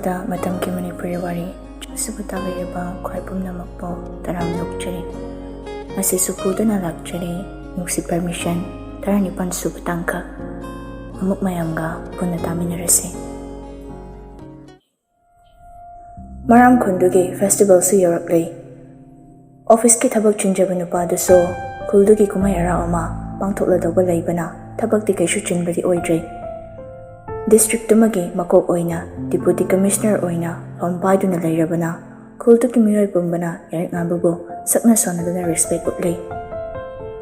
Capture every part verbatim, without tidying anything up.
ꯇ ꯃꯇꯝꯒꯤ ꯃꯅꯤꯄꯨꯔꯤ ꯋꯥꯔꯤ ꯆꯨꯝꯁꯤꯕꯨ ꯇꯥꯕꯤꯔꯤꯕ ꯈ꯭ꯋꯥꯏ ꯄꯨꯝꯅꯃꯛꯄꯨ ꯇꯔꯥꯝꯅ ꯑꯣꯛꯆꯔꯤ꯫ ꯉꯁꯤꯁꯨ ꯄꯨꯗꯨꯅ ꯂꯥꯛꯆꯔꯤ ꯅꯨꯡꯁꯤ ꯄꯔꯃꯤꯁꯟ ꯇꯔꯥꯅꯤꯄꯥꯟ ꯁꯨꯕ ꯇꯥꯡꯀꯛ꯫ ꯑꯃꯨꯛ ꯃꯌꯥꯝꯒ ꯄꯨꯟꯅ ꯇꯥꯃꯤꯟꯅꯔꯁꯤ꯫ ꯃꯔꯥꯝ ꯈꯨꯟꯗꯨꯒꯤ ꯐꯦꯁꯇꯤꯚꯦꯜꯁꯨ ꯌꯧꯔꯛꯂꯦ꯫ ꯑꯣꯐꯤꯁꯀꯤ ꯊꯕꯛ ꯆꯤꯟꯖꯕ ꯅꯨꯄꯥꯗꯨꯁꯨ ꯈꯨꯜꯗꯨꯒꯤ ꯀꯨꯝꯍꯩ ꯍꯔꯥꯎ ꯑꯃ ꯄꯥꯡꯊꯣꯛꯂꯗꯧꯕ ꯂꯩꯕꯅ ꯊꯕꯛꯇꯤ ꯀꯩꯁꯨ ꯆꯤꯟꯕꯗꯤ ꯑꯣꯏꯗ꯭ꯔꯦ꯫ ꯗꯤꯁꯇ꯭ꯔꯤꯛꯇꯨꯃꯒꯤ ꯃꯀꯣꯛ ꯑꯣꯏꯅ ꯗꯤꯄꯨꯇꯤ ꯀꯃꯤꯁꯅꯔ ꯑꯣꯏꯅ ꯐꯝ ꯄꯥꯏꯗꯨꯅ ꯂꯩꯔꯕꯅ ꯈꯨꯜꯗꯨꯒꯤ ꯃꯤꯑꯣꯏ ꯄꯨꯝꯕꯅ ꯌꯥꯏꯔꯤꯛ ꯉꯥꯟꯕꯕꯨ ꯁꯛꯅ ꯁꯣꯟꯅꯗꯨꯅ ꯔꯦꯁꯄꯦꯛ ꯎꯠꯂꯤ꯫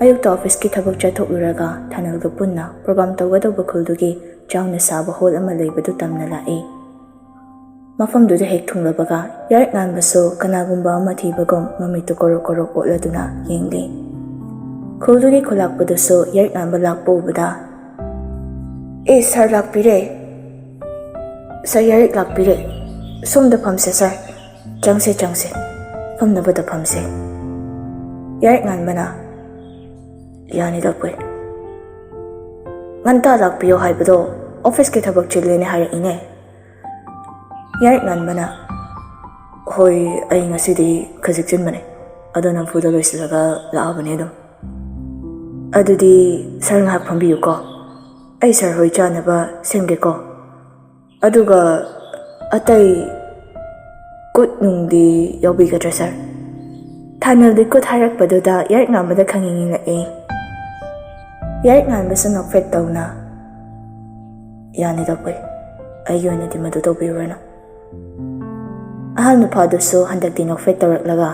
ꯑꯌꯨꯛꯇ ꯑꯣꯐꯤꯁꯀꯤ ꯊꯕꯛ ꯆꯠꯊꯣꯛꯂꯨꯔꯒ ꯊꯥꯅꯦꯜꯒ ꯄꯨꯟꯅ ꯄ꯭ꯔꯣꯒ꯭ꯔꯥꯝ ꯇꯧꯒꯗꯧꯕ ꯈꯨꯜꯗꯨꯒꯤ ꯆꯥꯎꯅ ꯁꯥꯕ ꯍꯣꯜ ꯑꯃ ꯂꯩꯕꯗꯨ ꯇꯝꯅ ꯂꯥꯛꯏ꯫ ꯃꯐꯝꯗꯨꯗ ꯍꯦꯛ ꯊꯨꯡꯂꯕꯒ ꯌꯥꯏꯔꯤꯛ ꯉꯥꯟꯕꯁꯨ ꯀꯅꯥꯒꯨꯝꯕ ꯑꯃ ꯊꯤꯕꯒꯨꯝ ꯃꯃꯤꯠꯇꯨ ꯀꯣꯔꯣꯛ ꯀꯣꯔꯣꯛ ꯑꯣꯠꯂꯗꯨꯅ ꯌꯦꯡꯂꯤ꯫ ꯈꯨꯜꯗꯨꯒꯤ ꯈꯨꯂꯥꯛꯄꯗꯨꯁꯨ ꯌꯥꯏꯔꯤꯛ ꯉꯥꯟꯕ ꯂꯥꯛꯄ ꯎꯕꯗ, "ꯑꯦ ꯁꯥꯔ ꯂꯥꯛꯄꯤꯔꯦ, ꯁꯥꯔ ꯌꯥꯏꯔꯤꯛ ꯂꯥꯛꯄꯤꯔꯦ, ꯁꯣꯝꯗ ꯐꯝꯁꯦ ꯁꯥꯔ, ꯆꯪꯁꯦ ꯆꯪꯁꯦ, ꯐꯝꯅꯕꯗ ꯐꯝꯁꯦ"꯫ ꯌꯥꯏꯔꯤꯛ ꯉꯥꯟꯕꯅ, "ꯌꯥꯅꯤ ꯂꯥꯛꯄꯤꯌꯨ, ꯉꯟꯇꯥ ꯂꯥꯛꯄꯤꯌꯣ ꯍꯥꯏꯕꯗꯣ ꯑꯣꯐꯤꯁꯀꯤ ꯊꯕꯛ ꯆꯤꯜꯂꯦꯅꯦ ꯍꯥꯏꯔꯛꯏꯅꯦ"꯫ ꯌꯥꯏꯔꯤꯛ ꯉꯥꯟꯕꯅ, "ꯍꯣꯏ, ꯑꯩ ꯉꯁꯤꯗꯤ ꯈꯖꯤꯛ ꯆꯤꯟꯕꯅꯦ, ꯑꯗꯣ ꯅꯝꯐꯨꯗ ꯂꯣꯏꯁꯤꯜꯂꯒ ꯂꯥꯛꯑꯕꯅꯦ ꯑꯗꯨꯝ꯫ ꯑꯗꯨꯗꯤ ꯁꯥꯔ ꯉꯥꯏꯍꯥꯛ ꯐꯝꯕꯤꯌꯨꯀꯣ, ꯑꯩ ꯁꯥꯔ ꯍꯣꯏ ꯆꯥꯅꯕ ꯁꯦꯝꯒꯦꯀꯣ꯫ ꯑꯗꯨꯒ ꯑꯇꯩ ꯀꯨꯠ ꯅꯨꯡꯗꯤ ꯌꯥꯎꯕꯤꯒꯗ꯭ꯔꯥ ꯁꯥꯔ?" ꯊꯥꯅꯦꯜꯗꯤ ꯀꯨꯠ ꯍꯥꯏꯔꯛꯄꯗꯨꯗ ꯌꯥꯏꯔꯤꯛ ꯉꯥꯟꯕꯗ ꯈꯪꯅꯤꯡꯅꯤꯡꯂꯛꯏ꯫ ꯌꯥꯏꯔꯤꯛ ꯉꯥꯟꯕꯁꯨ ꯅꯣꯛꯐꯦꯠ ꯇꯧꯅ, "ꯌꯥꯅꯤ ꯂꯥꯛꯄꯤꯌꯨ, ꯑꯩꯒꯤ ꯑꯣꯏꯅꯗꯤ ꯃꯗꯨ ꯇꯧꯕꯤꯔꯨꯔꯅꯨ"꯫ ꯑꯍꯜ ꯅꯨꯄꯥꯗꯨꯁꯨ ꯍꯟꯗꯛꯇꯤ ꯅꯣꯛꯐꯦꯠ ꯇꯧꯔꯛꯂꯒ,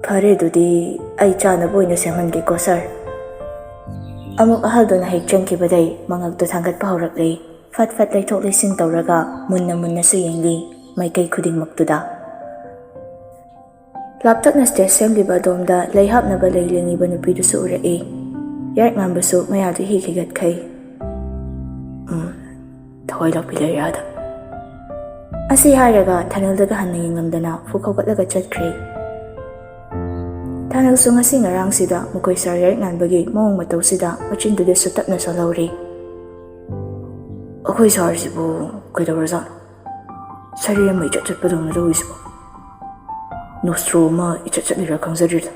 "ꯐꯔꯦ, ꯑꯗꯨꯗꯤ ꯑꯩ ꯆꯥꯅꯕ ꯑꯣꯏꯅ ꯁꯦꯝꯍꯟꯒꯦꯀꯣ ꯁꯥꯔ"꯫ ꯑꯃꯨꯛ ꯑꯍꯜꯗꯨꯅ ꯍꯦꯛ ꯆꯪꯈꯤꯕꯗꯩ ꯃꯉꯛꯇꯨ ꯊꯥꯡꯒꯠꯄ ꯍꯧꯔꯛꯂꯦ꯫ ꯐꯠ ꯐꯠ ꯂꯩꯊꯣꯛ ꯂꯩꯁꯤꯟ ꯇꯧꯔꯒ ꯃꯨꯟꯅ ꯃꯨꯟꯅꯁꯨ ꯌꯦꯡꯂꯤ ꯃꯥꯏꯀꯩ ꯈꯨꯗꯤꯡꯃꯛꯇꯨꯗ꯫ ꯂꯥꯞꯇꯛꯅ ꯁ꯭ꯇꯦꯖ ꯁꯦꯝꯂꯤꯕ ꯑꯗꯣꯝꯗ ꯂꯩ ꯍꯥꯞꯅꯕ ꯂꯩ ꯂꯦꯡꯉꯤꯕ ꯅꯨꯄꯤꯗꯨꯁꯨ ꯎꯔꯛꯏ꯫ ꯌꯥꯏꯔꯤꯛ ꯉꯥꯟꯕꯁꯨ ꯃꯌꯥꯗꯨ ꯍꯤꯛ ꯍꯤꯒꯠꯈꯩ꯫ "ꯎꯝ, ꯊꯋꯥꯏ ꯂꯥꯛꯄꯤ ꯂꯩꯔꯥꯗ"꯫ ꯑꯁꯤ ꯍꯥꯏꯔꯒ ꯊꯥꯅꯦꯜꯗꯒ ꯍꯟꯅ ꯌꯦꯡꯂꯝꯗꯅ ꯐꯨꯛ ꯍꯧꯒꯠꯂꯒ ꯆꯠꯈ꯭ꯔꯦ꯫ ꯊꯥꯅꯦꯜꯁꯨ ꯉꯁꯤ ꯉꯔꯥꯡꯁꯤꯗ ꯃꯈꯣꯏ ꯁꯥꯔ ꯌꯥꯏꯔꯤꯛ ꯉꯥꯟꯕꯒꯤ ꯃꯑꯣꯡ ꯃꯇꯧꯁꯤꯗ ꯃꯆꯤꯟꯗꯨꯗꯁꯨ ꯇꯞꯅ ꯁꯣꯜꯍꯧꯔꯤ꯫ ꯑꯩꯈꯣꯏ ꯁꯥꯔꯁꯤꯕꯨ ꯀꯩꯗꯧꯔꯖꯥꯠꯅꯣ? ꯁꯔꯤ ꯑꯃ ꯏꯆꯠ ꯆꯠꯄꯗꯧꯅ ꯇꯧꯔꯤꯁꯤꯕꯣ? ꯅꯣꯁꯇ꯭ꯔꯣ ꯑꯃ ꯏꯆꯠ ꯆꯠꯂꯤꯔꯥ ꯈꯪꯖꯗ꯭ꯔꯤꯗ꯫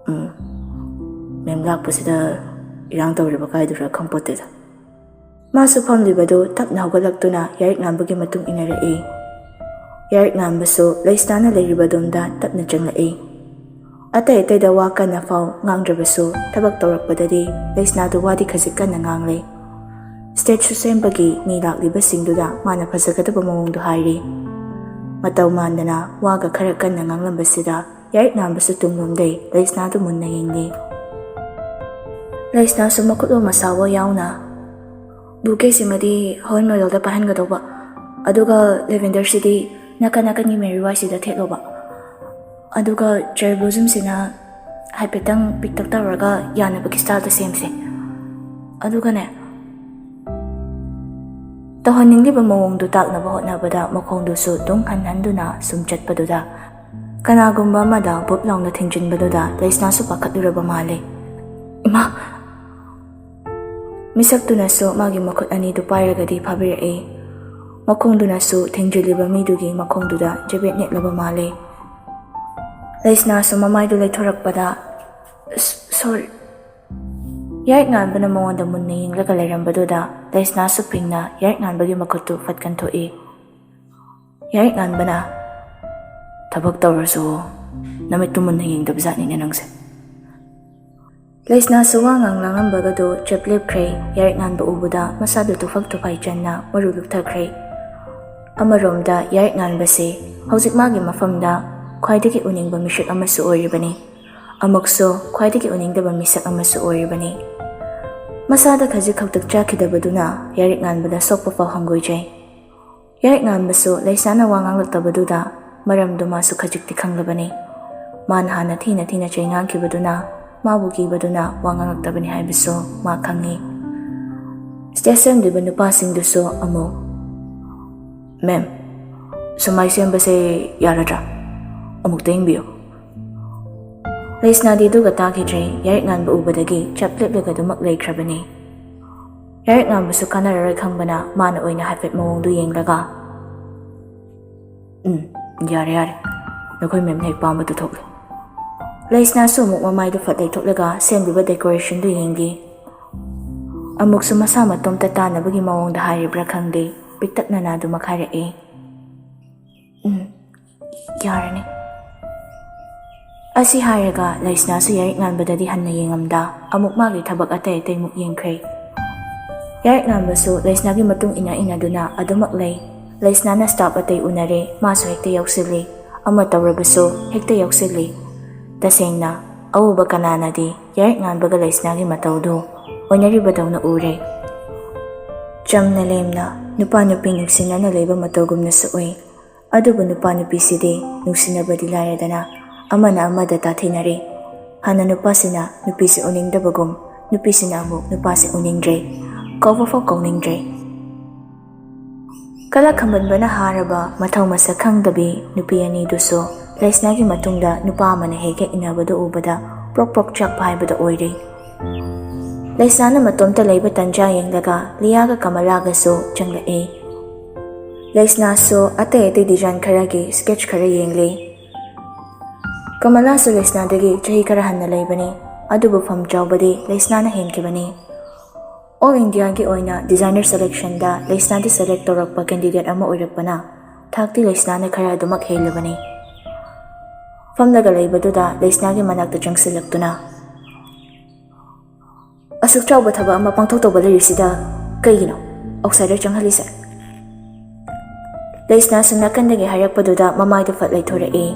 ꯎꯝ, ꯃꯦꯝ ꯂꯥꯛꯄꯁꯤꯗ ꯏꯔꯥꯡ ꯇꯧꯔꯤꯕ ꯀꯥꯏꯗꯨꯔꯥ ꯈꯪꯄꯣꯠꯇꯦꯗ꯫ ꯃꯥꯁꯨ ꯐꯝꯂꯤꯕꯗꯨ ꯇꯞꯅ ꯍꯧꯒꯠꯂꯛꯇꯨꯅ ꯌꯥꯏꯔꯤꯛ ꯉꯥꯟꯕꯒꯤ ꯃꯇꯨꯡ ꯏꯟꯅꯔꯛꯏ꯫ ꯌꯥꯏꯔꯤꯛ ꯉꯥꯟꯕꯁꯨ ꯂꯩꯁꯅꯥꯅ ꯂꯩꯔꯤꯕꯗꯣꯝꯗ ꯇꯞꯅ ꯆꯪꯂꯛꯏ꯫ ꯑꯇꯩ ꯑꯇꯩꯗ ꯋꯥ ꯀꯟꯅ ꯐꯥꯎ ꯉꯥꯡꯗ꯭ꯔꯕꯁꯨ ꯊꯕꯛ ꯇꯧꯔꯛꯄꯗꯗꯤ ꯂꯩꯁꯅꯥꯗꯨ ꯋꯥꯗꯤ ꯈꯖꯤꯛ ꯀꯟꯅ ꯉꯥꯡꯂꯦ꯫ ꯁ꯭ꯇꯦꯖꯁꯨ ꯁꯦꯝꯕꯒꯤ ꯃꯤ ꯂꯥꯛꯂꯤꯕꯁꯤꯡꯗꯨꯗ ꯃꯥꯅ ꯐꯖꯒꯗꯕ ꯃꯑꯣꯡꯗꯨ ꯍꯥꯏꯔꯤ꯫ ꯃꯇꯧ ꯃꯥꯟꯗꯅ ꯋꯥꯒ ꯈꯔ ꯀꯟꯅ ꯉꯥꯡꯂꯝꯕꯁꯤꯗ ꯌꯥꯏꯔꯤꯛ ꯉꯥꯟꯕꯁꯨ ꯇꯨꯡꯂꯣꯝꯗꯩ ꯂꯩꯁꯅꯥꯗꯨ ꯃꯨꯟꯅ ꯌꯦꯡꯂꯤ꯫ ꯂꯩꯁꯅꯥꯁꯨ ꯃꯈꯨꯠꯂꯣꯝ ꯑꯁꯥꯕ ꯌꯥꯎꯅ, "ꯕꯨꯀꯦꯁꯤꯃꯗꯤ ꯍꯣꯜ ꯃꯣꯗꯦꯜꯗ ꯄꯥꯏꯍꯟꯒꯗꯧꯕ, ꯑꯗꯨꯒ ꯂꯦꯚꯦꯟꯗꯔꯁꯤꯗꯤ ꯅꯥꯀꯟ ꯅꯥꯀꯟꯒꯤ ꯃꯦꯔꯤ ꯋꯥꯏꯁꯤꯗ ꯊꯦꯠꯂꯣꯕ, ꯑꯗꯨꯒ ꯆꯦꯔꯤ ꯕ꯭ꯂꯣꯖꯝꯁꯤꯅ ꯍꯥꯏꯐꯦꯠꯇꯪ ꯄꯤꯛꯇꯛ ꯇꯧꯔꯒ ꯌꯥꯅꯕꯒꯤ ꯁ꯭ꯇꯥꯏꯜꯗ ꯁꯦꯝꯁꯦ꯫ ꯑꯗꯨꯒꯅꯦ, ꯇꯧꯍꯟꯅꯤꯡꯂꯤꯕ ꯃꯑꯣꯡꯗꯨ ꯇꯥꯛꯅꯕ ꯍꯣꯠꯅꯕꯗ ꯃꯈꯣꯡꯗꯨꯁꯨ ꯇꯨꯡ ꯍꯟꯍꯟꯗꯨꯅ ꯁꯨꯝ ꯆꯠꯄꯗꯨꯗ ꯀꯅꯥꯒꯨꯝꯕ ꯑꯃꯗ ꯕꯨꯞ ꯂꯥꯎꯅ ꯊꯤꯡꯖꯤꯟꯕꯗꯨꯗ ꯂꯩꯁꯅꯥꯁꯨ ꯄꯥꯈꯠꯂꯨꯔꯕ ꯃꯥꯜꯂꯦ꯫ ꯏꯃꯥ! ꯃꯤꯁꯛꯇꯨꯅꯁꯨ ꯃꯥꯒꯤ ꯃꯈꯨꯠ ꯑꯅꯤꯗꯨ ꯄꯥꯏꯔꯒꯗꯤ ꯐꯥꯕꯤꯔꯛꯏ꯫ ꯃꯈꯣꯡꯗꯨꯅꯁꯨ ꯊꯤꯡꯖꯤꯜꯂꯤꯕ ꯃꯤꯗꯨꯒꯤ ꯃꯈꯣꯡꯗꯨꯗ ꯖꯦꯕꯦꯠ ꯅꯦꯠꯂꯕ ꯃꯥꯜꯂꯦ꯫ ꯂꯩꯁꯅꯥꯁꯨ ꯃꯃꯥꯏꯗꯨ ꯂꯩꯊꯣꯔꯛꯄꯗ, "ꯁ-, ꯁꯣꯔꯤ꯫" ꯌꯥꯏꯔꯤꯛ ꯉꯥꯟꯕꯅ ꯃꯉꯣꯟꯗ ꯃꯨꯟꯅ ꯌꯦꯡꯂꯒ ꯂꯩꯔꯝꯕꯗꯨꯗ ꯂꯩꯁꯅꯥꯁꯨ ꯐꯤꯡꯅ ꯌꯥꯏꯔꯤꯛ ꯉꯥꯟꯕꯒꯤ ꯃꯈꯨꯠꯇꯨ ꯐꯠ ꯀꯟꯊꯣꯛꯏ꯫ ꯌꯥꯏꯔꯤꯛ ꯉꯥꯟꯕꯅ, "ꯊꯕꯛ ꯇꯧꯔꯁꯨ ꯅꯃꯤꯠꯇꯨ ꯃꯨꯟꯅ ꯌꯦꯡꯗꯕ ꯖꯥꯠꯅꯤꯅꯦ ꯅꯪꯁꯦ꯫" ꯂꯩꯁꯅꯥꯁꯨ ꯋꯥ ꯉꯥꯡ ꯂꯥꯡꯂꯝꯕꯒꯗꯨ ꯆꯞ ꯂꯦꯞꯈ꯭ꯔꯦ꯫ ꯌꯥꯏꯔꯤꯛ ꯉꯥꯟꯕ ꯎꯕꯗ ꯃꯁꯥꯗꯨ ꯇꯨꯐꯛ ꯇꯨꯐꯥꯏ ꯆꯟꯅ ꯃꯔꯨ ꯂꯨꯞꯊꯈ꯭ꯔꯦ꯫ ꯑꯃꯔꯣꯝꯗ ꯌꯥꯏꯔꯤꯛ ꯉꯥꯟꯕꯁꯤ ꯍꯧꯖꯤꯛ ꯃꯥꯒꯤ ꯃꯐꯝꯗ ꯈ꯭ꯋꯥꯏꯗꯒꯤ ꯎꯅꯤꯡꯕ ꯃꯤꯁꯛ ꯑꯃꯁꯨ ꯑꯣꯏꯔꯤꯕꯅꯤ꯫ ꯑꯃꯨꯛꯁꯨ ꯈ꯭ꯋꯥꯏꯗꯒꯤ ꯎꯅꯤꯡꯗꯕ ꯃꯤꯁꯛ ꯑꯃꯁꯨ ꯑꯣꯏꯔꯤꯕꯅꯤ꯫ ꯃꯁꯥꯗ ꯈꯖꯤꯛ ꯈꯛꯇꯛ ꯆꯥꯈꯤꯗꯕꯗꯨꯅ ꯌꯥꯏꯔꯤꯛ ꯉꯥꯟꯕꯗ ꯁꯣꯛꯄ ꯐꯥꯎ ꯍꯪꯒꯣꯏꯖꯩ꯫ ꯌꯥꯏꯔꯤꯛ ꯉꯥꯟꯕꯁꯨ ꯂꯩꯁꯥꯅ ꯋꯥ ꯉꯥꯡꯂꯛꯇꯕꯗꯨꯗ ꯃꯔꯝꯗꯨ ꯃꯥꯁꯨ ꯈꯖꯤꯛꯇꯤ ꯈꯪꯂꯕꯅꯤ꯫ ꯃꯥꯅ ꯍꯥꯟꯅ ꯊꯤꯅ ꯊꯤꯅ ꯆꯩ ꯉꯥꯡꯈꯤꯕꯗꯨꯅ ꯃꯥꯕꯨ ꯀꯤꯕꯗꯨꯅ ꯋꯥ ꯉꯥꯡꯂꯛꯇꯕꯅꯤ ꯍꯥꯏꯕꯁꯨ ꯃꯥ ꯈꯪꯏ꯫ ꯁ꯭ꯇꯦꯖ ꯁꯦꯝꯂꯤꯕ ꯅꯨꯄꯥꯁꯤꯡꯗꯨꯁꯨ ꯑꯃꯨꯛ, "ꯃꯦꯝ, ꯁꯨꯃꯥꯏ ꯁꯦꯝꯕꯁꯦ ꯌꯥꯔꯗ꯭ꯔꯥ? ꯑꯃꯨꯛꯇ ꯌꯦꯡꯕꯤꯌꯨ꯫" ꯂꯩꯁꯅꯥꯗꯤ ꯑꯗꯨꯒ ꯇꯥꯈꯤꯗ꯭ꯔꯦ꯫ ꯌꯥꯏꯔꯤꯛ ꯉꯥꯟꯕ ꯎꯕꯗꯒꯤ ꯆꯞ ꯂꯦꯞꯂꯒ ꯑꯗꯨꯃꯛ ꯂꯩꯈ꯭ꯔꯕꯅꯤ꯫ ꯌꯥꯏꯔꯛ ꯉꯥꯟꯕꯁꯨ ꯀꯥꯟꯅꯔꯔꯣꯏ ꯈꯪꯕꯅ ꯃꯥꯅ ꯑꯣꯏꯅ ꯍꯥꯏꯐꯦꯠ ꯃꯑꯣꯡꯗꯨ ꯌꯦꯡꯂꯒ, "ꯎꯝ, ꯌꯥꯔꯦ ꯌꯥꯔꯦ, ꯅꯈꯣꯏ ꯃꯦꯝꯅ ꯍꯦꯛ ꯄꯥꯝꯕꯗꯨ ꯊꯣꯛꯂꯦ꯫" ꯂꯩꯁꯅꯥꯁꯨ ꯑꯃꯨꯛ ꯃꯃꯥꯏꯗꯨ ꯐꯠ ꯂꯩꯊꯣꯛꯂꯒ ꯁꯦꯝꯂꯤꯕ decorationꯗꯨ ꯌꯦꯡꯂꯤ꯫ ꯑꯃꯨꯛꯁꯨ ꯃꯁꯥ ꯃꯇꯣꯝꯇ ꯇꯥꯟꯅꯕꯒꯤ ꯃꯑꯣꯡꯗ ꯍꯥꯏꯔꯤꯕ꯭ꯔꯥ ꯈꯪꯗꯦ, ꯄꯤꯛꯇꯛꯅꯅ ꯑꯗꯨꯃꯛ ꯍꯥꯏꯔꯛꯏ, "ꯎꯝ, ꯌꯥꯔꯅꯤ꯫" ꯑꯁꯤ ꯍꯥꯏꯔꯒ ꯂꯩꯁꯅꯥꯁꯨ ꯌꯥꯏꯔꯛ ꯉꯥꯟꯕꯗꯗꯤ ꯍꯟꯅ ꯌꯦꯡꯉꯝꯗ ꯑꯃꯨꯛ ꯃꯥꯒꯤ ꯊꯕꯛ ꯑꯇꯩ ꯑꯇꯩꯃꯨꯛ ꯌꯦꯡꯈ꯭ꯔꯦ꯫ ꯌꯥꯏꯔꯛ ꯉꯥꯟꯕꯁꯨ ꯂꯩꯁꯅꯥꯒꯤ ꯃꯇꯨꯡ ꯏꯟꯅ ꯏꯟꯅꯗꯨꯅ ꯑꯗꯨꯃꯛ ꯂꯩ꯫ ꯂꯩꯁꯅꯥꯅ staff ꯑꯇꯩ ꯎꯅꯔꯦ, ꯃꯥꯁꯨ ꯍꯦꯛꯇ ꯌꯥꯎꯁꯤꯜꯂꯤ꯫ ꯑꯃ ꯇꯧꯔꯕꯁꯨ ꯍꯦꯛꯇ ꯌꯥꯎꯁꯤꯜꯂꯤ꯫ ꯇꯁꯦꯡꯅ ꯑꯎꯕ ꯀꯅꯥꯅꯗꯤ ꯌꯥꯏꯔꯛ ꯉꯥꯟꯕꯒ ꯂꯩꯁꯅꯥꯒꯤ ꯃꯇꯧꯗꯨ ꯑꯣꯏꯅꯔꯤꯕꯗꯧꯅ ꯎꯔꯦ꯫ ꯆꯝꯅ ꯂꯦꯝꯅ ꯅꯨꯄꯥ ꯅꯨꯄꯤ ꯅꯨꯡꯁꯤꯅꯅ ꯂꯩꯕ ꯃꯇꯧꯒꯨꯝꯅꯁꯨ ꯎꯏ꯫ ꯑꯗꯨꯕꯨ ꯅꯨꯄꯥ ꯅꯨꯄꯤꯁꯤꯗꯤ ꯅꯨꯡꯁꯤꯅꯕꯗꯤ ꯂꯥꯏꯔꯗꯅ ꯑꯃꯅ ꯑꯃꯗ ꯇꯥꯊꯤꯅꯔꯤ꯫ ꯍꯥꯟꯅ ꯅꯨꯄꯥꯁꯤꯅ ꯅꯨꯄꯤꯁꯤ ꯎꯅꯤꯡꯗꯕꯒꯨꯝ, ꯅꯨꯄꯤꯁꯤꯅ ꯑꯃꯨꯛ ꯅꯨꯄꯥꯁꯤ ꯎꯅꯤꯡꯗ꯭ꯔꯦ꯫ ꯀꯧꯕ ꯐꯥꯎ ꯀꯧꯅꯤꯡꯗ꯭ꯔꯦ꯫ ꯀꯂꯥ ꯈꯝꯕꯟꯕꯅ ꯍꯥꯔꯕ ꯃꯊꯧ ꯃꯁꯛ ꯈꯪꯗꯕꯤ ꯅꯨꯄꯤ ꯑꯅꯤꯗꯨꯁꯨ ꯂꯩꯁꯅꯥꯒꯤ ꯃꯇꯨꯡꯗ ꯅꯨꯄꯥ ꯑꯃꯅ ꯍꯦꯛ ꯍꯦꯛ ꯏꯟꯅꯕꯗꯨ ꯎꯕꯗ ꯄ꯭ꯔꯣꯛ ꯄ꯭ꯔꯣꯛ ꯆꯥꯛꯄ ꯍꯥꯏꯕꯗꯨ ꯑꯣꯏꯔꯦ꯫ ꯂꯩꯁꯅꯥꯅ ꯃꯇꯣꯝꯇ ꯂꯩꯕ ꯇꯟꯖꯥ ꯌꯦꯡꯂꯒ ꯂꯤꯌꯥꯒ ꯀꯃꯂꯥꯒꯁꯨ ꯆꯪꯂꯛꯏ꯫ ꯂꯩꯁꯅꯥꯁꯨ ꯑꯇꯩ ꯑꯇꯩ design ꯈꯔꯒꯤ sketch ꯈꯔ ꯌꯦꯡꯂꯤ꯫ ꯀꯃꯂꯥꯁꯨ ꯂꯩꯁꯅꯥꯗꯒꯤ ꯆꯍꯤ ꯈꯔ ꯍꯟꯅ ꯂꯩꯕꯅꯤ, ꯑꯗꯨꯕꯨ ꯐꯝ ꯆꯥꯎꯕꯗꯤ ꯂꯩꯁꯅꯥꯅ ꯍꯦꯟꯈꯤꯕꯅꯤ꯫ All Indiaꯒꯤ ꯑꯣꯏꯅ designer selectionꯗ ꯂꯩꯁꯅꯥꯗꯤ select ꯇꯧꯔꯛꯄ candidate ꯑꯃ ꯑꯣꯏꯔꯛꯄꯅ ꯊꯥꯛꯇꯤ ꯂꯩꯁꯅꯥꯅ ꯈꯔ ꯑꯗꯨꯃꯛ ꯍꯦꯜꯂꯕꯅꯤ꯫ ꯐꯝꯂꯒ ꯂꯩꯕꯗꯨꯗ ꯂꯩꯁꯅꯥꯒꯤ ꯃꯅꯥꯛꯇ ꯆꯪꯁꯤꯜꯂꯛꯇꯨꯅ, "ꯑꯁꯨꯛ ꯆꯥꯎꯕ ꯊꯕꯛ ꯑꯃ ꯄꯥꯡꯊꯣꯛꯇꯧꯕ ꯂꯩꯔꯤꯁꯤꯗ ꯀꯩꯒꯤꯅꯣ outsider ꯆꯪꯍꯜꯂꯤꯁꯦ?" ꯂꯩꯁꯅꯥꯁꯨ ꯅꯥꯀꯟꯗꯒꯤ ꯍꯥꯏꯔꯛꯄꯗꯨꯗ ꯃꯃꯥꯏꯗꯨ ꯐꯠ ꯂꯩꯊꯣꯔꯛꯏ꯫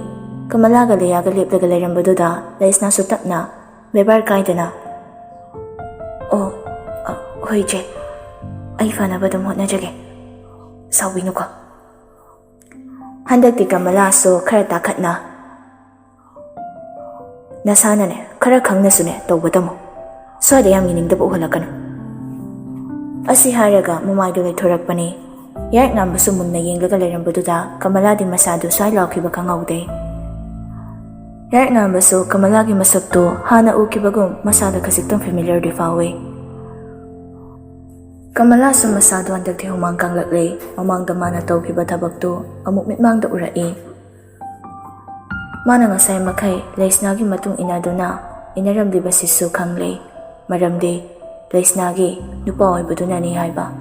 ꯀꯃꯂꯥꯒ ꯂꯤꯌꯥꯒ ꯂꯦꯞꯂꯒ ꯂꯩꯔꯝꯕꯗꯨꯗ ꯂꯩꯁꯅꯥꯁꯨ ꯇꯞꯅ, ꯕꯦꯕꯥꯔ ꯀꯥꯏꯗꯅ, "ꯑꯣ, ꯑ, ꯍꯣꯏ ꯏꯆꯦ, ꯑꯩ ꯐꯅꯕ ꯑꯗꯨꯝ ꯍꯣꯠꯅꯖꯒꯦ, ꯁꯥꯎꯕꯤꯅꯨꯀꯣ꯫" ꯍꯟꯗꯛꯇꯤ ꯀꯃꯂꯥꯁꯨ ꯈꯔ ꯇꯥꯈꯠꯅ, "ꯅꯁꯥꯅꯅꯦ, ꯈꯔ ꯈꯪꯅꯁꯨꯅꯦ ꯇꯧꯕ ꯇꯝꯃꯨ꯫ ꯁ꯭ꯋꯥꯏꯗ ꯌꯥꯝ ꯌꯦꯡꯅꯤꯡꯗꯕ ꯎꯍꯜꯂꯛꯀꯅꯨ꯫" ꯑꯁꯤ ꯍꯥꯏꯔꯒ ꯃꯃꯥꯏꯗꯨ ꯂꯩꯊꯣꯔꯛꯄꯅꯤ꯫ ꯌꯥꯏꯔꯛ ꯉꯥꯟꯕꯁꯨ ꯃꯨꯟꯅ ꯌꯦꯡꯂꯒ ꯂꯩꯔꯝꯕꯗꯨꯗ ꯀꯃꯂꯥꯗꯤ ꯃꯁꯥꯗꯨ ꯁ꯭ꯋꯥꯏ ꯂꯥꯎꯈꯤꯕ ꯈꯪꯍꯧꯗꯦ꯫ ꯌꯥꯏꯔꯛ ꯉꯥꯟꯕꯁꯨ ꯀꯃꯂꯥꯒꯤ ꯃꯁꯛꯇꯨ ꯍꯥꯟꯅ ꯎꯈꯤꯕꯒꯨꯝ ꯃꯁꯥꯗ ꯈꯖꯤꯛꯇꯪ familiarꯗꯤ ꯐꯥꯎꯏ꯫ ꯀꯃꯂꯥꯁꯨ ꯃꯁꯥꯗꯣ ꯍꯟꯗꯛꯇꯤ ꯍꯨꯃꯥꯡ ꯀꯥꯡꯂꯛꯂꯦ꯫ ꯃꯃꯥꯡꯗ ꯃꯥꯅ ꯇꯧꯈꯤꯕ ꯊꯕꯛꯇꯨ ꯑꯃꯨꯛ ꯃꯤꯠꯃꯥꯡꯗ ꯎꯔꯛꯏ꯫ ꯃꯥꯅ ꯉꯁꯥꯏ ꯃꯈꯩ ꯂꯩꯁꯅꯥꯒꯤ ꯃꯇꯨꯡ ꯏꯟꯅꯗꯨꯅ ꯏꯟꯅꯔꯝꯂꯤꯕꯁꯤꯁꯨ ꯈꯪꯂꯦ꯫ ꯃꯔꯝꯗꯤ ꯂꯩꯁꯅꯥꯒꯤ ꯅꯨꯄꯥ ꯑꯣꯏꯕꯗꯨꯅꯅꯤ ꯍꯥꯏꯕ꯫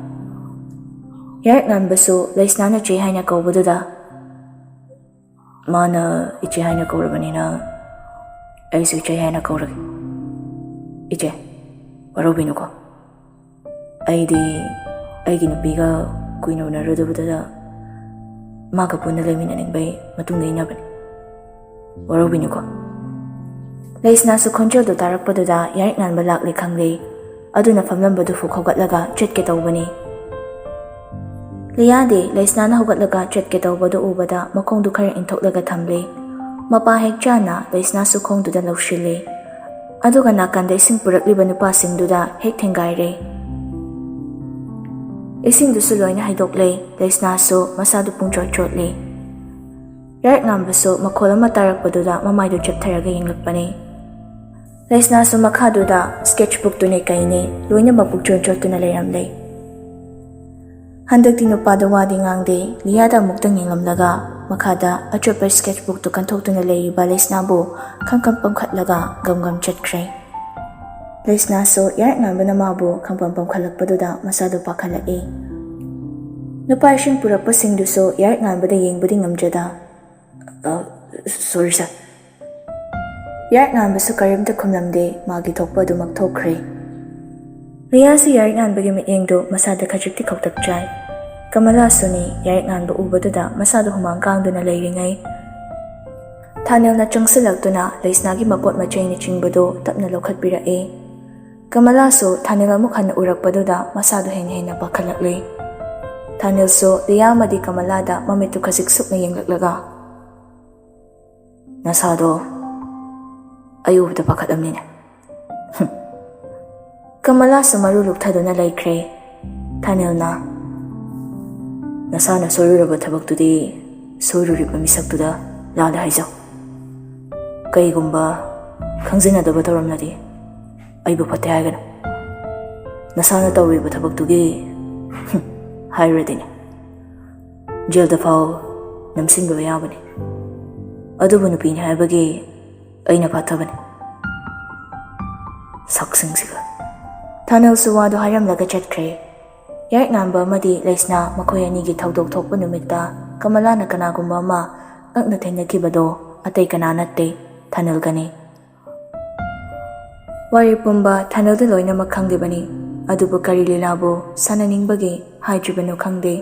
ꯌꯥꯔꯛ ꯉꯥꯟꯕꯁꯨ ꯂꯩꯁꯅꯥꯅ ꯆꯦ ꯍꯥꯏꯅ ꯀꯧꯕꯗꯨꯗ, "ꯃꯥꯅ ꯏꯆꯦ ꯍꯥꯏꯅ ꯀꯧꯔꯕꯅꯤꯅ ꯑꯩꯁꯨ ꯏꯆꯦ ꯍꯥꯏꯅ ꯀꯧꯔꯒꯦ꯫ ꯏꯆꯦ, ꯋꯥꯔꯧꯕꯤꯅꯨꯀꯣ꯫ ꯑꯩꯗꯤ ꯑꯩꯒꯤ ꯅꯨꯄꯤꯒ ꯀꯨꯏꯅ ꯎꯅꯔꯨꯗꯕꯗꯨꯗ ꯃꯥꯒ ꯄꯨꯟꯅ ꯂꯩꯃꯤꯟꯅꯅꯤꯡꯕꯩ ꯃꯇꯨꯡꯗ ꯏꯟꯅꯕꯅꯤ꯫ ꯋꯥꯔꯧꯕꯤꯅꯨꯀꯣ꯫" ꯂꯩꯁꯅꯥꯁꯨ ꯈꯣꯟꯖꯦꯜꯗꯨ ꯇꯥꯔꯛꯄꯗꯨꯗ ꯌꯥꯔꯛ ꯉꯥꯟꯕ ꯂꯥꯛꯂꯦ ꯈꯪꯂꯦ꯫ ꯑꯗꯨꯅ ꯐꯝꯂꯝꯕꯗꯨ ꯐꯨꯛ ꯍꯧꯒꯠꯂꯒ ꯆꯠꯀꯦ ꯇꯧꯕꯅꯤ꯫ ꯂꯤꯌꯥꯗꯤ ꯂꯩꯁꯅꯥꯅ ꯍꯧꯒꯠꯂꯒ ꯆꯠꯀꯦ ꯇꯧꯕꯗꯨ ꯎꯕꯗ ꯃꯈꯣꯡꯗꯨ ꯈꯔ ꯏꯟꯊꯣꯛꯂꯒ ꯊꯝꯂꯦ꯫ ꯃꯄꯥ ꯍꯦꯛ ꯆꯥꯅ ꯂꯩꯁꯅꯥꯁꯨ ꯈꯣꯡꯗꯨꯗ ꯂꯧꯁꯤꯜꯂꯦ꯫ ꯑꯗꯨꯒ ꯅꯥꯀꯟꯗ ꯏꯁꯤꯡ ꯄꯨꯔꯛꯂꯤꯕ ꯅꯨꯄꯥꯁꯤꯡꯗꯨꯗ ꯍꯦꯛ ꯊꯦꯡꯒꯥꯏꯔꯦ꯫ ꯏꯁꯤꯡꯗꯨꯁꯨ ꯂꯣꯏꯅ ꯍꯩꯗꯣꯛꯂꯦ꯫ ꯂꯩꯁꯅꯥꯁꯨ ꯃꯁꯥꯗꯨ ꯄꯨꯡꯆꯣꯠ ꯆꯣꯠꯂꯦ꯫ ꯌꯥꯔꯛ ꯉꯥꯟꯕꯁꯨ ꯃꯈꯣꯜ ꯑꯃ ꯇꯥꯔꯛꯄꯗꯨꯗ ꯃꯃꯥꯏꯗꯨ ꯆꯞꯊꯔꯒ ꯌꯦꯡꯂꯛꯄꯅꯦ꯫ ꯂꯩꯁꯅꯥꯁꯨ ꯃꯈꯥꯗꯨꯗ sketch bookꯇꯨꯅꯦ ꯀꯩꯅꯦ ꯂꯣꯏꯅꯃꯛ ꯄꯨꯛꯆꯣꯠ ꯆꯣꯠꯇꯨꯅ ꯂꯩꯔꯝꯂꯦ꯫ ꯍꯟꯗꯛꯇꯤ ꯅꯨꯄꯥꯗꯣ ꯋꯥꯗꯤ ꯉꯥꯡꯗꯦ꯫ ꯂꯤꯌꯥꯗ ꯑꯃꯨꯛꯇꯪ ꯌꯦꯡꯂꯝꯂꯒ ꯃꯈꯥꯗ ꯑꯆꯣꯠꯄ sketch bookꯇꯨ ꯀꯟꯊꯣꯛꯇꯨꯅ ꯂꯩꯔꯤꯕ ꯂꯩꯁꯅꯥꯕꯨ ꯈꯪꯀꯝ ꯄꯝꯈꯠꯂꯒ ꯒꯝ ꯒꯝ ꯆꯠꯈ꯭ꯔꯦ꯫ ꯂꯩꯁꯅꯥꯁꯨ ꯌꯥꯔꯛ ꯉꯥꯟꯕꯅ ꯃꯥꯕꯨ ꯈꯪꯄꯝ ꯄꯝꯈꯠꯂꯛꯄꯗꯨꯗ ꯃꯁꯥꯗꯨ ꯄꯥꯈꯠꯂꯛꯏ꯫ ꯅꯨꯄꯥ ꯏꯁꯤꯡ ꯄꯨꯔꯛꯄꯁꯤꯡꯗꯨꯁꯨ ꯌꯥꯔꯛ ꯉꯥꯟꯕꯗ ꯌꯦꯡꯕꯗꯤ ꯉꯝꯖꯗ, "ꯑ, sorry sir꯫" ꯌꯥꯔꯛ ꯉꯥꯟꯕꯁꯨ ꯀꯔꯤꯝꯇ ꯈꯨꯝꯂꯝꯗꯦ, ꯃꯥꯒꯤ ꯊꯣꯛꯄ ꯑꯗꯨꯃꯛ ꯊꯣꯛꯈ꯭ꯔꯦ꯫ ꯂꯤꯌꯥꯁꯨ ꯌꯥꯔꯛ ꯉꯥꯟꯕꯒꯤ ꯃꯤꯠꯌꯦꯡꯗꯨ ꯃꯁꯥꯗ ꯈꯖꯤꯛꯇꯤ ꯈꯧꯇꯛ ꯆꯥꯏ꯫ ꯀꯃꯂꯥꯁꯨꯅꯤ ꯌꯥꯔꯛ ꯉꯥꯟꯕ ꯎꯕꯗꯨꯗ ꯃꯁꯥꯗꯨ ꯍꯨꯃꯥꯡ ꯀꯥꯡꯗꯨꯅ ꯂꯩꯔꯤꯉꯩ, ꯊꯥꯅꯤꯜꯅ ꯆꯪꯁꯤꯜꯂꯛꯇꯨꯅ ꯂꯩꯁꯅꯥꯒꯤ ꯃꯄꯣꯠ ꯃꯆꯩꯅꯆꯤꯡꯕꯗꯨ ꯇꯞꯅ ꯂꯧꯈꯠꯄꯤꯔꯛꯏ꯫ ꯀꯃꯂꯥꯁꯨ ꯊꯥꯅꯤꯜ ꯑꯃꯨꯛ ꯍꯟꯅ ꯎꯔꯛꯄꯗꯨꯗ ꯃꯁꯥꯗꯨ ꯍꯦꯟꯅ ꯍꯦꯟꯅ ꯄꯥꯈꯠꯂꯛꯂꯦ꯫ ꯊꯥꯅꯤꯜꯁꯨ ꯂꯤꯌꯥ ꯑꯃꯗꯤ ꯀꯃꯂꯥꯗ ꯃꯃꯤꯠꯇꯨ ꯈꯖꯤꯛ ꯁꯨꯛꯅ ꯌꯦꯡꯂꯛꯂꯒ, "ꯅꯁꯥꯗꯣ ꯑꯩ ꯎꯕꯗ ꯄꯥꯈꯠꯂꯝꯃꯤꯅꯦ꯫" ꯀꯃꯂꯥꯁꯨ ꯃꯔꯨ ꯂꯨꯛꯊꯗꯨꯅ ꯂꯩꯈ꯭ꯔꯦ꯫ ꯊꯥꯅꯤꯜꯅ, "ꯅꯁꯥꯅ ꯁꯣꯏꯔꯨꯔꯕ ꯊꯕꯛꯇꯨꯗꯤ ꯁꯣꯏꯔꯨꯔꯤꯕ ꯃꯤꯁꯛꯇꯨꯗ ꯂꯥꯜꯂꯦ ꯍꯥꯏꯖꯧ꯫ ꯀꯩꯒꯨꯝꯕ ꯈꯪꯖꯤꯟꯅꯗꯕ ꯇꯧꯔꯝꯂꯗꯤ ꯑꯩꯕꯨ ꯐꯠꯇꯦ ꯍꯥꯏꯒꯅꯨ꯫ ꯅꯁꯥꯅ ꯇꯧꯔꯤꯕ ꯊꯕꯛꯇꯨꯒꯤ ꯍꯥꯏꯔꯨꯔꯗꯤꯅꯦ, ꯖꯦꯜꯗ ꯐꯥꯎ ꯅꯝꯁꯤꯟꯕ ꯌꯥꯕꯅꯤ꯫ ꯑꯗꯨꯕꯨ ꯅꯨꯄꯤꯅꯤ ꯍꯥꯏꯕꯒꯤ ꯑꯩꯅ ꯐꯥꯊꯕꯅꯤ꯫ ꯁꯛꯁꯤꯡꯁꯤꯒ꯫ ꯊꯥꯅꯜꯁꯨ ꯋꯥꯗꯨ ꯍꯥꯏꯔꯝꯂꯒ ꯆꯠꯈ꯭ꯔꯦ꯫ ꯌꯥꯏꯛꯉꯥꯟꯕ ꯑꯃꯗꯤ ꯂꯩꯁꯅꯥ ꯃꯈꯣꯏ ꯑꯅꯤꯒꯤ ꯊꯧꯗꯣꯛ ꯊꯣꯛꯄ ꯅꯨꯃꯤꯠꯇ ꯀꯃꯂꯥꯅ ꯀꯅꯥꯒꯨꯝꯕ ꯑꯃ ꯉꯛꯅ ꯊꯦꯡꯅꯈꯤꯕꯗꯣ ꯑꯇꯩ ꯀꯅꯥ ꯅꯠꯇꯦ, ꯊꯥꯅꯜꯒꯅꯤ꯫ ꯋꯥꯔꯤ ꯄꯨꯝꯕ ꯊꯥꯅꯜꯗ ꯂꯣꯏꯅꯃꯛ ꯈꯪꯂꯤꯕꯅꯤ꯫ ꯑꯗꯨꯕꯨ ꯀꯔꯤ ꯂꯤꯂꯥꯕꯨ ꯁꯥꯟꯅꯅꯤꯡꯕꯒꯤ ꯍꯥꯏꯗ꯭ꯔꯤꯕꯅꯣ ꯈꯪꯗꯦ꯫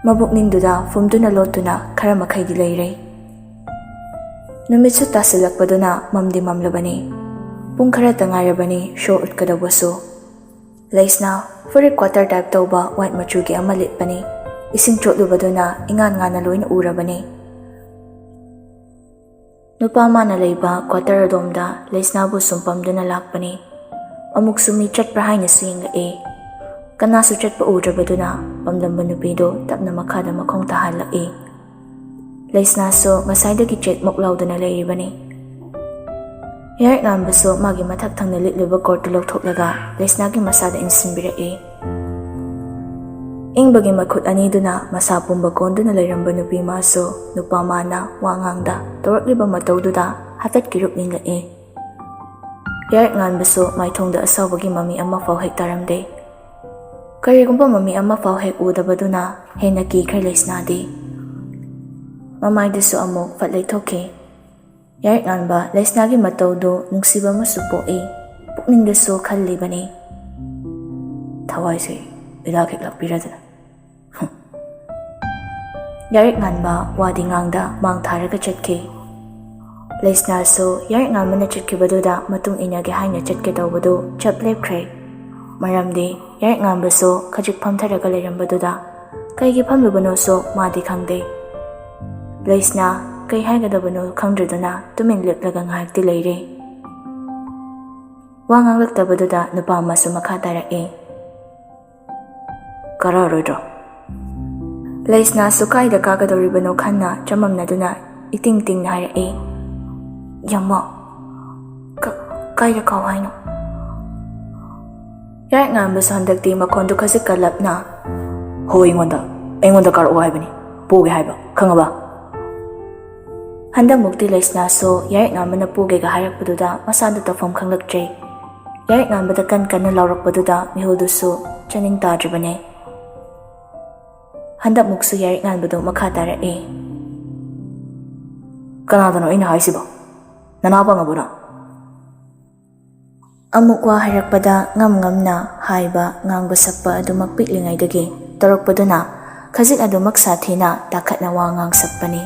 ꯃꯕꯨꯛꯅꯤꯡꯗꯨꯗ ꯐꯨꯝꯗꯨꯅ ꯂꯣꯠꯇꯨꯅ ꯈꯔ ꯃꯈꯩꯗꯤ ꯂꯩꯔꯦ꯫ ꯅꯨꯃꯤꯠꯁꯨ ꯇꯥꯁꯤꯜꯂꯛꯄꯗꯨꯅ ꯃꯝꯗꯤ ꯃꯝꯂꯕꯅꯤ꯫ ꯄꯨꯡ ꯈꯔꯇ ꯉꯥꯏꯔꯕꯅꯤ ꯁꯣ ꯎꯠꯀꯗꯧꯕꯁꯨ꯫ ꯂꯩꯁꯅꯥ ꯐꯨꯔꯤꯠ ꯀ꯭ꯋꯥꯇꯔ ꯇꯥꯏꯞ ꯇꯧꯕ ꯋꯥꯏꯠ ꯃꯆꯨꯒꯤ ꯑꯃ ꯂꯤꯠꯄꯅꯤ꯫ ꯏꯁꯤꯡ ꯆꯣꯠꯂꯨꯕꯗꯨꯅ ꯏꯉꯥꯟ ꯉꯥꯟꯅ ꯂꯣꯏꯅ ꯎꯔꯕꯅꯤ꯫ ꯅꯨꯄꯥ ꯃꯥꯅ ꯂꯩꯕ ꯀ꯭ꯋꯥꯇꯔ ꯑꯗꯣꯝꯗ ꯂꯩꯁꯅꯥꯕꯨ ꯁꯨꯝ ꯄꯝꯗꯨꯅ ꯂꯥꯛꯄꯅꯤ꯫ ꯑꯃꯨꯛꯁꯨ ꯃꯤ ꯆꯠꯄ꯭ꯔꯥ ꯍꯥꯏꯅꯁꯨ ꯌꯦꯡꯂꯛꯏ꯫ ꯀꯅꯥꯁꯨ ꯆꯠꯄ ꯎꯗ꯭ꯔꯕꯗꯨꯅ ꯄꯝꯂꯝꯕ ꯅꯨꯄꯤꯗꯨ ꯇꯞꯅ ꯃꯈꯥꯗ ꯃꯈꯣꯡ ꯇꯥꯍꯜꯂꯛꯏ꯫ ꯂꯩꯁꯅꯥꯁꯨ ꯉꯁꯥꯏꯗꯒꯤ ꯆꯦꯛ ꯃꯣꯛ ꯂꯥꯎꯗꯨꯅ ꯂꯩꯔꯤꯕꯅꯤ꯫ ꯌꯥꯏꯛꯉꯥꯟꯕꯁꯨ ꯃꯥꯒꯤ ꯃꯊꯛ ꯊꯪꯅ ꯂꯤꯠꯂꯤꯕ ꯀꯣꯠꯇꯨ ꯂꯧꯊꯣꯛꯂꯒ ꯂꯩꯁꯅꯥꯒꯤ ꯃꯁꯥꯗ ꯏꯟꯁꯤꯟꯕꯤꯔꯛꯏ꯫ ꯏꯪꯕꯒꯤ ꯃꯈꯨꯠ ꯑꯅꯤꯗꯨꯅ ꯃꯁꯥ ꯄꯨꯝꯕ ꯀꯣꯟꯗꯨꯅ ꯂꯩꯔꯝꯕ ꯅꯨꯄꯤ ꯃꯥꯁꯨ ꯅꯨꯄꯥ ꯃꯥꯅ ꯋꯥ ꯉꯥꯡꯗ ꯇꯧꯔꯛꯂꯤꯕ ꯃꯇꯧꯗꯨꯗ ꯍꯥꯏꯐꯦꯠ ꯀꯤꯔꯨꯛ ꯅꯤꯡꯂꯛꯏ꯫ ꯌꯥꯏꯛꯉꯥꯟꯕꯁꯨ ꯃꯥꯏꯊꯣꯡꯗ ꯑꯁꯥꯎꯕꯒꯤ ꯃꯃꯤ ꯑꯃꯐꯥꯎ ꯍꯦꯛ ꯇꯥꯔꯝꯗꯦ꯫ ꯀꯔꯤꯒꯨꯝꯕ ꯃꯃꯤ ꯑꯃꯐꯥꯎ ꯍꯦꯛ ꯎꯗꯕꯗꯨꯅ ꯍꯦꯟꯅ ꯀꯤꯈ꯭ꯔꯦ ꯂꯩꯁꯅꯥꯗꯤ꯫ ꯃꯃꯥꯏꯗꯁꯨ ꯑꯃꯨꯛ ꯐꯠ ꯂꯩꯊꯣꯛꯈꯤ꯫ ꯌꯥꯏꯛꯉꯥꯟꯕ ꯂꯩꯁꯅꯥꯒꯤ ꯃꯇꯧꯗꯨ ꯅꯨꯡꯁꯤꯕ ꯑꯃꯁꯨ ꯄꯣꯛꯏ꯫ ꯄꯨꯛꯅꯤꯡꯗꯁꯨ ꯈꯜꯂꯤꯕꯅꯤ, "ꯊꯋꯥꯏꯁꯦ ꯏꯔꯥꯛ ꯍꯦꯛ ꯂꯥꯛꯄꯤꯔꯗꯅ꯫" ꯌꯥꯏꯛꯉꯥꯟꯕ ꯋꯥꯗꯤ ꯉꯥꯡꯗ ꯃꯥꯡ ꯊꯥꯔꯒ ꯆꯠꯈꯤ꯫ ꯂꯩꯁꯅꯥꯁꯨ ꯌꯥꯏꯛꯉꯥꯟꯕꯅ ꯆꯠꯈꯤꯕꯗꯨꯗ ꯃꯇꯨꯡ ꯏꯟꯅꯒꯦ ꯍꯥꯏꯅ ꯆꯠꯀꯦ ꯇꯧꯕꯗꯨ ꯆꯞ ꯂꯦꯞꯈ꯭ꯔꯦ꯫ ꯃꯔꯝꯗꯤ ꯌꯥꯏꯛꯉꯥꯟꯕꯁꯨ ꯈꯖꯤꯛ ꯐꯝꯊꯔꯒ ꯂꯩꯔꯝꯕꯗꯨꯗ ꯀꯩꯒꯤ ꯐꯝꯂꯨꯕꯅꯣꯁꯨ ꯃꯥꯗꯤ ꯈꯪꯗꯦ꯫ ꯂꯩꯁꯅꯥ ꯀꯩ ꯍꯥꯏꯒꯗꯕꯅꯣ ꯈꯪꯗ꯭ꯔꯗꯨꯅ ꯇꯨꯃꯤꯟ ꯂꯦꯞꯂꯒ ꯉꯥꯏꯍꯥꯛꯇꯤ ꯂꯩꯔꯦ꯫ ꯋꯥ ꯉꯥꯡꯂꯛꯇꯕꯗꯨꯗ ꯅꯨꯄꯥ ꯑꯃꯁꯨ ꯃꯈꯥ ꯇꯥꯔꯛꯏ, "ꯀꯥꯔꯛꯑꯔꯣꯏꯗ꯭ꯔꯣ?" ꯂꯩꯁꯅꯥꯁꯨ ꯀꯥꯏꯗ ꯀꯥꯒꯗꯧꯔꯤꯕꯅꯣ ꯈꯟꯅ ꯆꯃꯝꯅꯗꯨꯅ ꯏꯇꯤꯡ ꯇꯤꯡꯅ ꯍꯥꯏꯔꯛꯏ, "ꯌꯥꯝꯃ, ꯀ-, ꯀꯥꯏꯗ ꯀꯥꯎ ꯍꯥꯏꯅꯣ?" ꯌꯥꯏꯔꯤꯛ ꯉꯥꯟꯕꯁꯨ ꯍꯟꯗꯛꯇꯤ ꯃꯈꯣꯟꯗꯨ ꯈꯖꯤꯛ ꯀꯜꯂꯞꯅ, "ꯍꯣ, ꯑꯩꯉꯣꯟꯗ, ꯑꯩꯉꯣꯟꯗ ꯀꯥꯔꯛꯑꯣ ꯍꯥꯏꯕꯅꯤ, ꯄꯣꯒꯦ ꯍꯥꯏꯕ, ꯈꯪꯉꯕ?" ꯍꯟꯗꯛꯃꯨꯛꯇꯤ ꯂꯩꯁꯅꯥꯁꯨ ꯌꯥꯏꯔꯤꯛ ꯉꯥꯟꯕꯅ ꯄꯣꯒꯦꯒ ꯍꯥꯏꯔꯛꯄꯗꯨꯗ ꯃꯁꯥꯗ ꯇꯧꯐꯝ ꯈꯪꯂꯛꯇ꯭ꯔꯦ꯫ ꯌꯥꯏꯔꯤꯛ ꯉꯥꯟꯕꯗ ꯀꯟ ꯀꯟꯅ ꯂꯥꯎꯔꯛꯄꯗꯨꯗ ꯃꯤꯍꯨꯜꯗꯨꯁꯨ ꯆꯦꯟꯅꯤꯡ ꯇꯥꯗ꯭ꯔꯕꯅꯦ꯫ ꯍꯟꯗꯛꯃꯨꯛꯁꯨ ꯌꯥꯏꯔꯤꯛ ꯉꯥꯟꯕꯗꯨ ꯃꯈꯥ ꯇꯥꯔꯛꯑꯦ꯫ "ꯀꯅꯥꯗꯅꯣ ꯑꯩꯅ ꯍꯥꯏꯁꯤꯕꯣ? ꯅꯅꯥ ꯄꯪꯉꯕꯣ ꯅꯪ?" ꯑꯃꯨꯛ ꯋꯥ ꯍꯥꯏꯔꯛꯄꯗ ꯉꯝ ꯉꯝꯅ ꯍꯥꯏꯕ, ꯉꯥꯡꯕ ꯁꯛꯄ ꯑꯗꯨꯃꯛ ꯄꯤꯛꯂꯤꯉꯩꯗꯒꯤ ꯇꯧꯔꯛꯄꯗꯨꯅ ꯈꯖꯤꯛ ꯑꯗꯨꯃꯛ ꯁꯥꯊꯤꯅ ꯇꯥꯈꯠꯅ ꯋꯥ ꯉꯥꯡ ꯁꯛꯄꯅꯤ꯫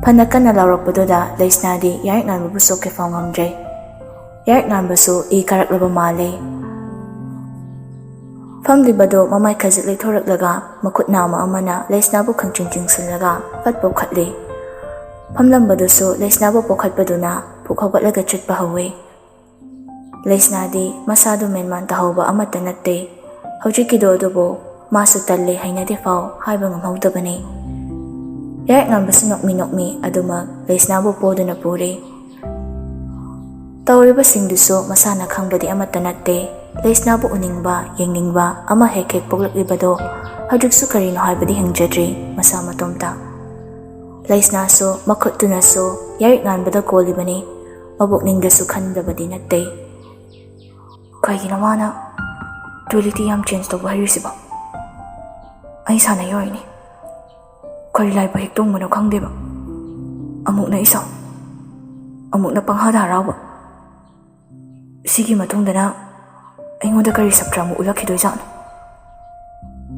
ꯐꯅ ꯀꯟꯅ ꯂꯥꯎꯔꯛꯄꯗꯨꯗ ꯂꯩꯁꯅꯥꯗꯤ ꯌꯥꯏꯔꯤꯛ ꯉꯥꯟꯕꯕꯨ ꯁꯣꯛꯀꯦ ꯐꯥꯎ ꯉꯝꯗ꯭ꯔꯦ꯫ ꯌꯥꯏꯔꯤꯛ ꯉꯥꯟꯕꯁꯨ ꯏ ꯀꯥꯔꯛꯂꯕ ꯃꯥꯜꯂꯦ꯫ ꯐꯝꯂꯤꯕꯗꯣ ꯃꯃꯥꯏ ꯈꯖꯤꯛ ꯂꯩꯊꯣꯔꯛꯂꯒ ꯃꯈꯨꯠ ꯅꯥꯝꯃ ꯑꯃꯅ ꯂꯩꯁꯅꯥꯕꯨ ꯈꯪꯆꯤꯡ ꯆꯤꯡꯁꯤꯜꯂꯒ ꯐꯠ ꯄꯣꯛꯈꯠꯂꯤ꯫ ꯐꯝꯂꯝꯕꯗꯨꯁꯨ ꯂꯩꯁꯅꯥꯕꯨ ꯄꯣꯛꯈꯠꯄꯗꯨꯅ ꯐꯨꯛ ꯍꯧꯒꯠꯂꯒ ꯆꯠꯄ ꯍꯧꯋꯤ꯫ ꯂꯩꯁꯅꯥꯗꯤ ꯃꯁꯥꯗꯨ ꯃꯦꯟꯃꯥꯟ ꯇꯥꯍꯧꯕ ꯑꯃꯠꯇ ꯅꯠꯇꯦ꯫ ꯍꯧꯖꯤꯛꯀꯤꯗꯣ ꯑꯗꯨꯕꯨ ꯃꯥꯁꯨ ꯇꯜꯂꯦ, ꯍꯩꯅꯗꯦ ꯐꯥꯎ ꯍꯥꯏꯕ ꯉꯝꯍꯧꯗꯕꯅꯤ꯫ ꯌꯥꯏꯔꯤꯛ ꯉꯥꯟꯕꯁꯨ ꯅꯣꯛꯃꯤ ꯅꯣꯛꯃꯤ ꯑꯗꯨꯃꯛ ꯂꯩꯁꯅꯥꯕꯨ ꯄꯣꯗꯨꯅ ꯄꯨꯔꯦ꯫ ꯇꯧꯔꯤꯕꯁꯤꯡꯗꯨꯁꯨ ꯃꯁꯥꯅ ꯈꯪꯕꯗꯤ ꯑꯃꯠꯇ ꯅꯠꯇꯦ꯫ ꯂꯩꯁꯅꯥꯕꯨ ꯎꯅꯤꯡꯕ, ꯌꯦꯡꯅꯤꯡꯕ ꯑꯃ ꯍꯦꯛ ꯍꯦꯛ ꯄꯣꯛꯂꯛꯂꯤꯕꯗꯣ ꯍꯧꯖꯤꯛꯁꯨ ꯀꯔꯤꯅꯣ ꯍꯥꯏꯕꯗꯤ ꯍꯪꯖꯗ꯭ꯔꯤ ꯃꯁꯥ ꯃꯇꯣꯝꯇ꯫ ꯂꯩꯁꯅꯥꯁꯨ ꯃꯈꯨꯠꯇꯨꯅꯁꯨ ꯌꯥꯏꯔꯤꯛ ꯉꯥꯟꯕꯗ ꯀꯣꯜꯂꯤꯕꯅꯤ, ꯃꯕꯨꯛꯅꯤꯡꯗꯁꯨ ꯈꯟꯗꯕꯗꯤ ꯅꯠꯇꯦ꯫ "ꯀꯩꯒꯤꯅꯣ ꯃꯥꯅ ꯇꯣꯏꯂꯦꯠꯇꯤ ꯌꯥꯝ ꯆꯦꯟꯖ ꯇꯧꯕ ꯍꯩꯔꯤꯁꯤꯕꯣ? ꯑꯩ ꯁꯥꯟꯅꯩ ꯑꯣꯏꯅꯤ꯫ ꯀꯔꯤ ꯂꯥꯏꯕ ꯍꯦꯛ ꯇꯣꯡꯕꯅꯣ ꯈꯪꯗꯦꯕ꯫ ꯑꯃꯨꯛꯅ ꯏꯁꯧ, ꯑꯃꯨꯛꯅ ꯄꯪꯍꯥꯗ ꯍꯔꯥꯎꯕ꯫ ꯁꯤꯒꯤ ꯃꯇꯨꯡꯗꯅ ꯑꯩꯉꯣꯟꯗ ꯀꯔꯤ ꯁꯛꯇ꯭ꯔ ꯑꯃꯨꯛ ꯎꯠꯂꯛꯈꯤꯗꯣꯏꯖꯥꯠꯅꯣ?"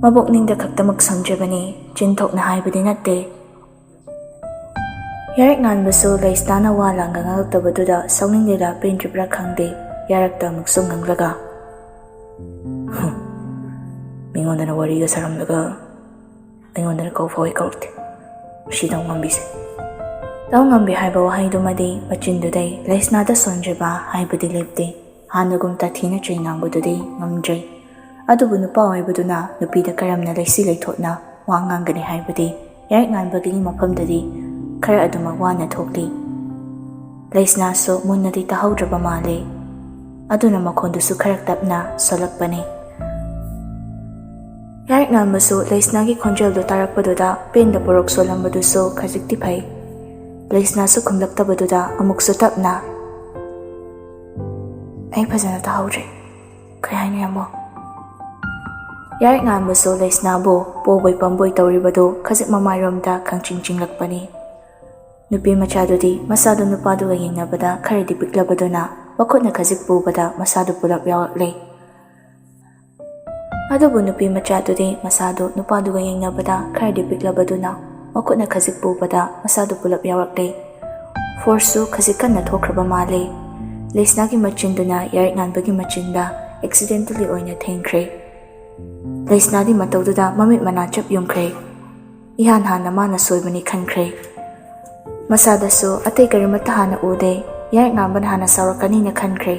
ꯃꯕꯨꯛꯅꯤꯡꯗ ꯈꯛꯇꯃꯛ ꯁꯝꯖꯕꯅꯤ, ꯆꯤꯟꯊꯣꯛꯅ ꯍꯥꯏꯕꯗꯤ ꯅꯠꯇꯦ꯫ ꯌꯥꯏꯔꯤꯛ ꯉꯥꯟꯕꯁꯨ ꯂꯩꯁꯅꯥꯅ ꯋꯥ ꯂꯥꯡꯒ ꯉꯥꯡꯂꯛꯇꯕꯗꯨꯗ ꯁꯥꯎꯅꯤꯡꯂꯤꯔꯥ ꯄꯦꯟꯗ꯭ꯔꯤꯕ꯭ꯔꯥ ꯈꯪꯗꯦ, ꯌꯥꯔꯛꯇ ꯑꯃꯨꯛꯁꯨ ꯉꯥꯡꯂꯒ, "ꯍꯨꯝ, ꯃꯤꯉꯣꯟꯗꯅ ꯋꯥꯔꯤꯒ ꯁꯥꯔꯝꯂꯒ ꯑꯩꯉꯣꯟꯗꯅ ꯀꯧ ꯐꯥꯎ ꯍꯦꯛ ꯀꯧꯔꯛꯇꯦ꯫ ꯃꯁꯤ ꯇꯧꯉꯝꯕꯤꯁꯦ꯫" ꯇꯧꯉꯝꯕꯤ ꯍꯥꯏꯕ ꯋꯥꯍꯩꯗꯨꯃꯗꯤ ꯃꯆꯤꯟꯗꯨꯗꯩ ꯂꯩꯁꯅꯥꯗ ꯁꯣꯟꯖꯕ ꯍꯥꯏꯕꯗꯤ ꯂꯦꯞꯇꯦ꯫ ꯍꯥꯟꯅꯒꯨꯝ ꯇꯥꯊꯤꯅ ꯆꯩ ꯉꯥꯡꯕꯗꯨꯗꯤ ꯉꯝꯗ꯭ꯔꯦ꯫ ꯑꯗꯨꯕꯨ ꯅꯨꯄꯥ ꯑꯣꯏꯕꯗꯨꯅ ꯅꯨꯄꯤꯗ ꯀꯔꯝꯅ ꯂꯩꯁꯤ ꯂꯩꯊꯣꯛꯅ ꯋꯥ ꯉꯥꯡꯒꯅꯤ ꯍꯥꯏꯕꯗꯤ ꯌꯥꯏꯔꯤꯛ ꯉꯥꯟꯕꯒꯤ ꯃꯐꯝꯗꯗꯤ ꯈꯔ ꯑꯗꯨꯃꯛ ꯋꯥꯅ ꯊꯣꯛꯂꯤ꯫ ꯂꯩꯁꯅꯥꯁꯨ ꯃꯨꯟꯅꯗꯤ ꯇꯥꯍꯧꯗ꯭ꯔꯕ ꯃꯥꯜꯂꯤ꯫ ꯑꯗꯨꯅ ꯃꯈꯣꯟꯗꯨꯁꯨ ꯈꯔ ꯇꯞꯅ ꯁꯣꯜꯂꯛꯄꯅꯤ꯫ ꯌꯥꯔꯤꯛ ꯉꯥꯟꯕꯁꯨ ꯂꯩꯁꯅꯥꯒꯤ ꯈꯣꯟꯖꯦꯜꯗꯨ ꯇꯥꯔꯛꯄꯗꯨꯗ ꯄꯦꯟꯗ ꯄꯣꯔꯣꯛ ꯁꯣꯜꯂꯝꯕꯗꯨꯁꯨ ꯈꯖꯤꯛꯇꯤ ꯐꯩ꯫ ꯂꯩꯁꯅꯥꯁꯨ ꯈꯨꯝꯂꯛꯇꯕꯗꯨꯗ ꯑꯃꯨꯛꯁꯨ ꯇꯞꯅ, "ꯑꯩ ꯐꯖꯅ ꯇꯥꯍꯧꯗ꯭ꯔꯦ꯫ ꯀꯩ ꯍꯥꯏꯅꯣ, ꯌꯥꯝꯕꯣ?" ꯌꯥꯔꯤꯛ ꯉꯥꯟꯕꯁꯨ ꯂꯩꯁꯅꯥꯕꯨ ꯄꯣꯕꯣꯏ ꯄꯝꯕꯣꯏ ꯇꯧꯔꯤꯕꯗꯨ ꯈꯖꯤꯛ ꯃꯃꯥꯏꯔꯣꯝꯗ ꯈꯪꯆꯤꯡ ꯆꯤꯡꯂꯛꯄꯅꯤ꯫ ꯅꯨꯄꯤ ꯃꯆꯥꯗꯨꯗꯤ ꯃꯁꯥꯗꯨ ꯅꯨꯄꯥꯗꯨꯒ ꯌꯦꯡꯅꯕꯗ ꯈꯔꯗꯤ ꯄꯤꯛꯂꯕꯗꯨꯅ ꯃꯈꯨꯠꯅ ꯈꯖꯤꯛ ꯄꯨꯕꯗ ꯃꯁꯥꯗꯨ ꯄꯨꯂꯞ ꯌꯥꯎꯔꯛꯂꯦ꯫ ꯑꯗꯨꯕꯨ ꯅꯨꯄꯤ ꯃꯆꯥꯗꯨꯗꯤ ꯃꯁꯥꯗꯨ ꯅꯨꯄꯥꯗꯨꯒ ꯌꯦꯡꯅꯕꯗ ꯈꯔꯗꯤ ꯄꯤꯛꯂꯕꯗꯨꯅ ꯃꯈꯨꯠꯅ ꯈꯖꯤꯛ ꯄꯨꯕꯗ ꯃꯁꯥꯗꯨ ꯄꯨꯂꯞ ꯌꯥꯎꯔꯛꯂꯦ꯫ ꯐꯣꯔꯁꯁꯨ ꯈꯖꯤꯛ ꯀꯟꯅ ꯊꯣꯛꯈ꯭ꯔꯕ ꯃꯥꯜꯂꯦ꯫ ꯂꯩꯁꯅꯥꯒꯤ ꯃꯆꯤꯟꯗꯨꯅ ꯌꯥꯔꯤꯛ ꯉꯥꯟꯕꯒꯤ ꯃꯆꯤꯟꯗ ꯑꯦꯛꯁꯤꯗꯦꯟꯇꯦꯜꯂꯤ ꯑꯣꯏꯅ ꯊꯦꯡꯈ꯭ꯔꯦ꯫ ꯂꯩꯁꯅꯥꯗꯤ ꯃꯇꯧꯗꯨꯗ ꯃꯃꯤꯠ ꯃꯅꯥ ꯆꯞ ꯌꯨꯡꯈ꯭ꯔꯦ꯫ ꯏꯍꯥꯟ ꯍꯥꯟꯅ ꯃꯥꯅ ꯁꯣꯏꯕꯅꯤ ꯈꯟꯈ꯭ꯔꯦ꯫ ꯃꯁꯥꯗꯁꯨ ꯑꯇꯩ ꯀꯔꯤꯃꯠꯇ ꯍꯥꯟꯅ ꯎꯗꯦ꯫ ꯌꯥꯔꯤꯛ ꯉꯥꯟꯕꯅ ꯍꯥꯟꯅ ꯁꯥꯎꯔꯛꯀꯅꯤꯅ ꯈꯟꯈ꯭ꯔꯦ꯫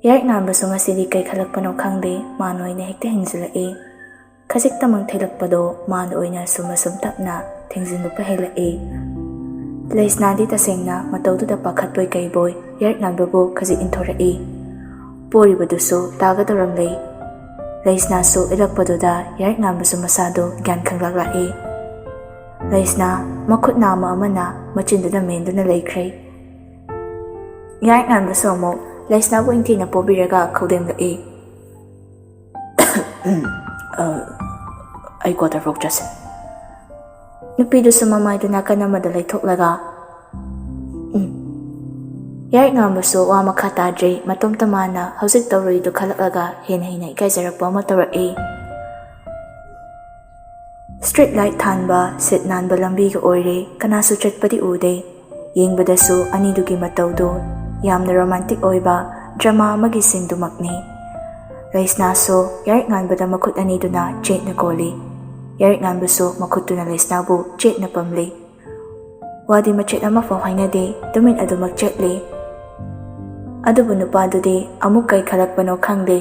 ꯌꯥꯔꯤꯛ ꯉꯥꯟꯕꯁꯨ ꯉꯁꯤꯗꯤ ꯀꯩ ꯈꯜꯂꯛꯄꯅꯣ ꯈꯪꯗꯦ, ꯃꯥꯅ ꯑꯣꯏꯅ ꯍꯦꯛꯇ ꯍꯦꯟꯖꯤꯜꯂꯛꯏ꯫ ꯈꯖꯤꯛꯇꯃꯛ ꯊꯦꯡꯂꯛꯄꯗꯣ ꯃꯥꯅ ꯑꯣꯏꯅ ꯑꯁꯨꯝ ꯑꯁꯨꯝ ꯇꯞꯅ ꯊꯦꯡꯖꯤꯟꯂꯛꯄ ꯍꯦꯜꯂꯛꯏ꯫ ꯂꯩꯁꯅꯥꯗꯤ ꯇꯁꯦꯡꯅ ꯃꯇꯧꯗꯨꯗ ꯄꯥꯈꯠꯄꯣꯏ ꯀꯩꯕꯣꯏ ꯌꯥꯔꯤꯛ ꯉꯥꯟꯕꯕꯨ ꯈꯖꯤꯛ ꯏꯟꯊꯣꯔꯛꯏ꯫ ꯄꯣꯔꯤꯕꯗꯨꯁꯨ ꯇꯥꯒꯗꯧꯔꯝꯂꯦ꯫ ꯂꯩꯁꯅꯥꯁꯨ ꯏꯜꯂꯛꯄꯗꯨꯗ ꯌꯥꯔꯤꯛ ꯉꯥꯟꯕꯁꯨ ꯃꯁꯥꯗꯨ ꯒ꯭ꯌꯥꯟ ꯈꯪꯂꯛꯂꯛꯏ꯫ ꯂꯩꯁꯅꯥ ꯃꯈꯨꯠ ꯅꯥꯝꯃ ꯑꯃꯅ ꯃꯆꯤꯟꯗꯨꯗ ꯃꯦꯟꯗꯨꯅ ꯂꯩꯈ꯭ꯔꯦ꯫ ꯌꯥꯔꯤꯛ ꯉꯥꯟꯕꯁꯨ ꯑꯃꯨꯛ ꯂꯩꯁꯅꯥꯕꯨ ꯏꯪꯊꯤꯅ ꯄꯣꯕꯤꯔꯒ ꯈꯧꯗꯦꯝꯂꯛꯏ꯫ "ꯑ, ꯑꯩ ꯀ꯭ꯋꯥꯇꯔ ꯐꯥꯎ ꯆꯠꯁꯦ꯫" ꯅꯨꯄꯤꯗꯨꯁꯨ ꯃꯃꯥꯏꯗꯨ ꯅꯥꯀꯟ ꯑꯃꯗ ꯂꯩꯊꯣꯛꯂꯒ, "ꯎꯝ꯫" ꯌꯥꯔꯤꯛ ꯉꯥꯟꯕꯁꯨ ꯋꯥ ꯃꯈꯥ ꯇꯥꯗ꯭ꯔꯦ꯫ ꯃꯇꯣꯝꯇ ꯃꯥꯅ ꯍꯧꯖꯤꯛ ꯇꯧꯔꯨꯏꯗꯨ ꯈꯜꯂꯛꯂꯒ ꯍꯦꯟꯅ ꯍꯦꯟꯅ ꯏꯀꯥꯏꯖꯔꯛꯄ ꯑꯃ ꯇꯧꯔꯛꯏ꯫ ꯁ꯭ꯇ꯭ꯔꯤꯠ ꯂꯥꯏꯠ ꯊꯥꯟꯕ, ꯁꯤꯠ ꯅꯥꯟꯕ ꯂꯝꯕꯤꯒ ꯑꯣꯏꯔꯦ꯫ ꯀꯅꯥꯁꯨ ꯆꯠꯄꯗꯤ ꯎꯗꯦ꯫ ꯌꯦꯡꯕꯗꯁꯨ ꯑꯅꯤꯗꯨꯒꯤ ꯃꯇꯧꯗꯨ ꯌꯥꯝꯅ ꯔꯣꯃꯥꯟꯇꯤꯛ ꯑꯣꯏꯕ ꯗ꯭ꯔꯃꯥ ꯑꯃꯒꯤ ꯁꯤꯟꯗꯨꯃꯛꯅꯤ꯫ ꯂꯩꯁꯅꯥꯁꯨ ꯌꯥꯔꯤꯛ ꯉꯥꯟꯕꯗ ꯃꯈꯨꯠ ꯑꯅꯤꯗꯨꯅ ꯆꯦꯠꯅ ꯀꯣꯜꯂꯤ꯫ ꯌꯥꯔꯤꯛ ꯉꯥꯟꯕꯁꯨ ꯃꯈꯨꯠꯇꯨꯅ ꯂꯩꯁꯅꯥꯕꯨ ꯆꯦꯠꯅ ꯄꯝꯂꯤ꯫ ꯋꯥꯗꯤ ꯃꯆꯦꯠ ꯑꯃꯐꯥꯎ ꯍꯥꯏꯅꯗꯦ, ꯇꯨꯃꯤꯟ ꯑꯗꯨꯃꯛ ꯆꯠꯂꯤ꯫ ꯑꯗꯨꯕꯨ ꯅꯨꯄꯥꯗꯨꯗꯤ ꯑꯃꯨꯛ ꯀꯩ ꯈꯜꯂꯛꯄꯅꯣ ꯈꯪꯗꯦ,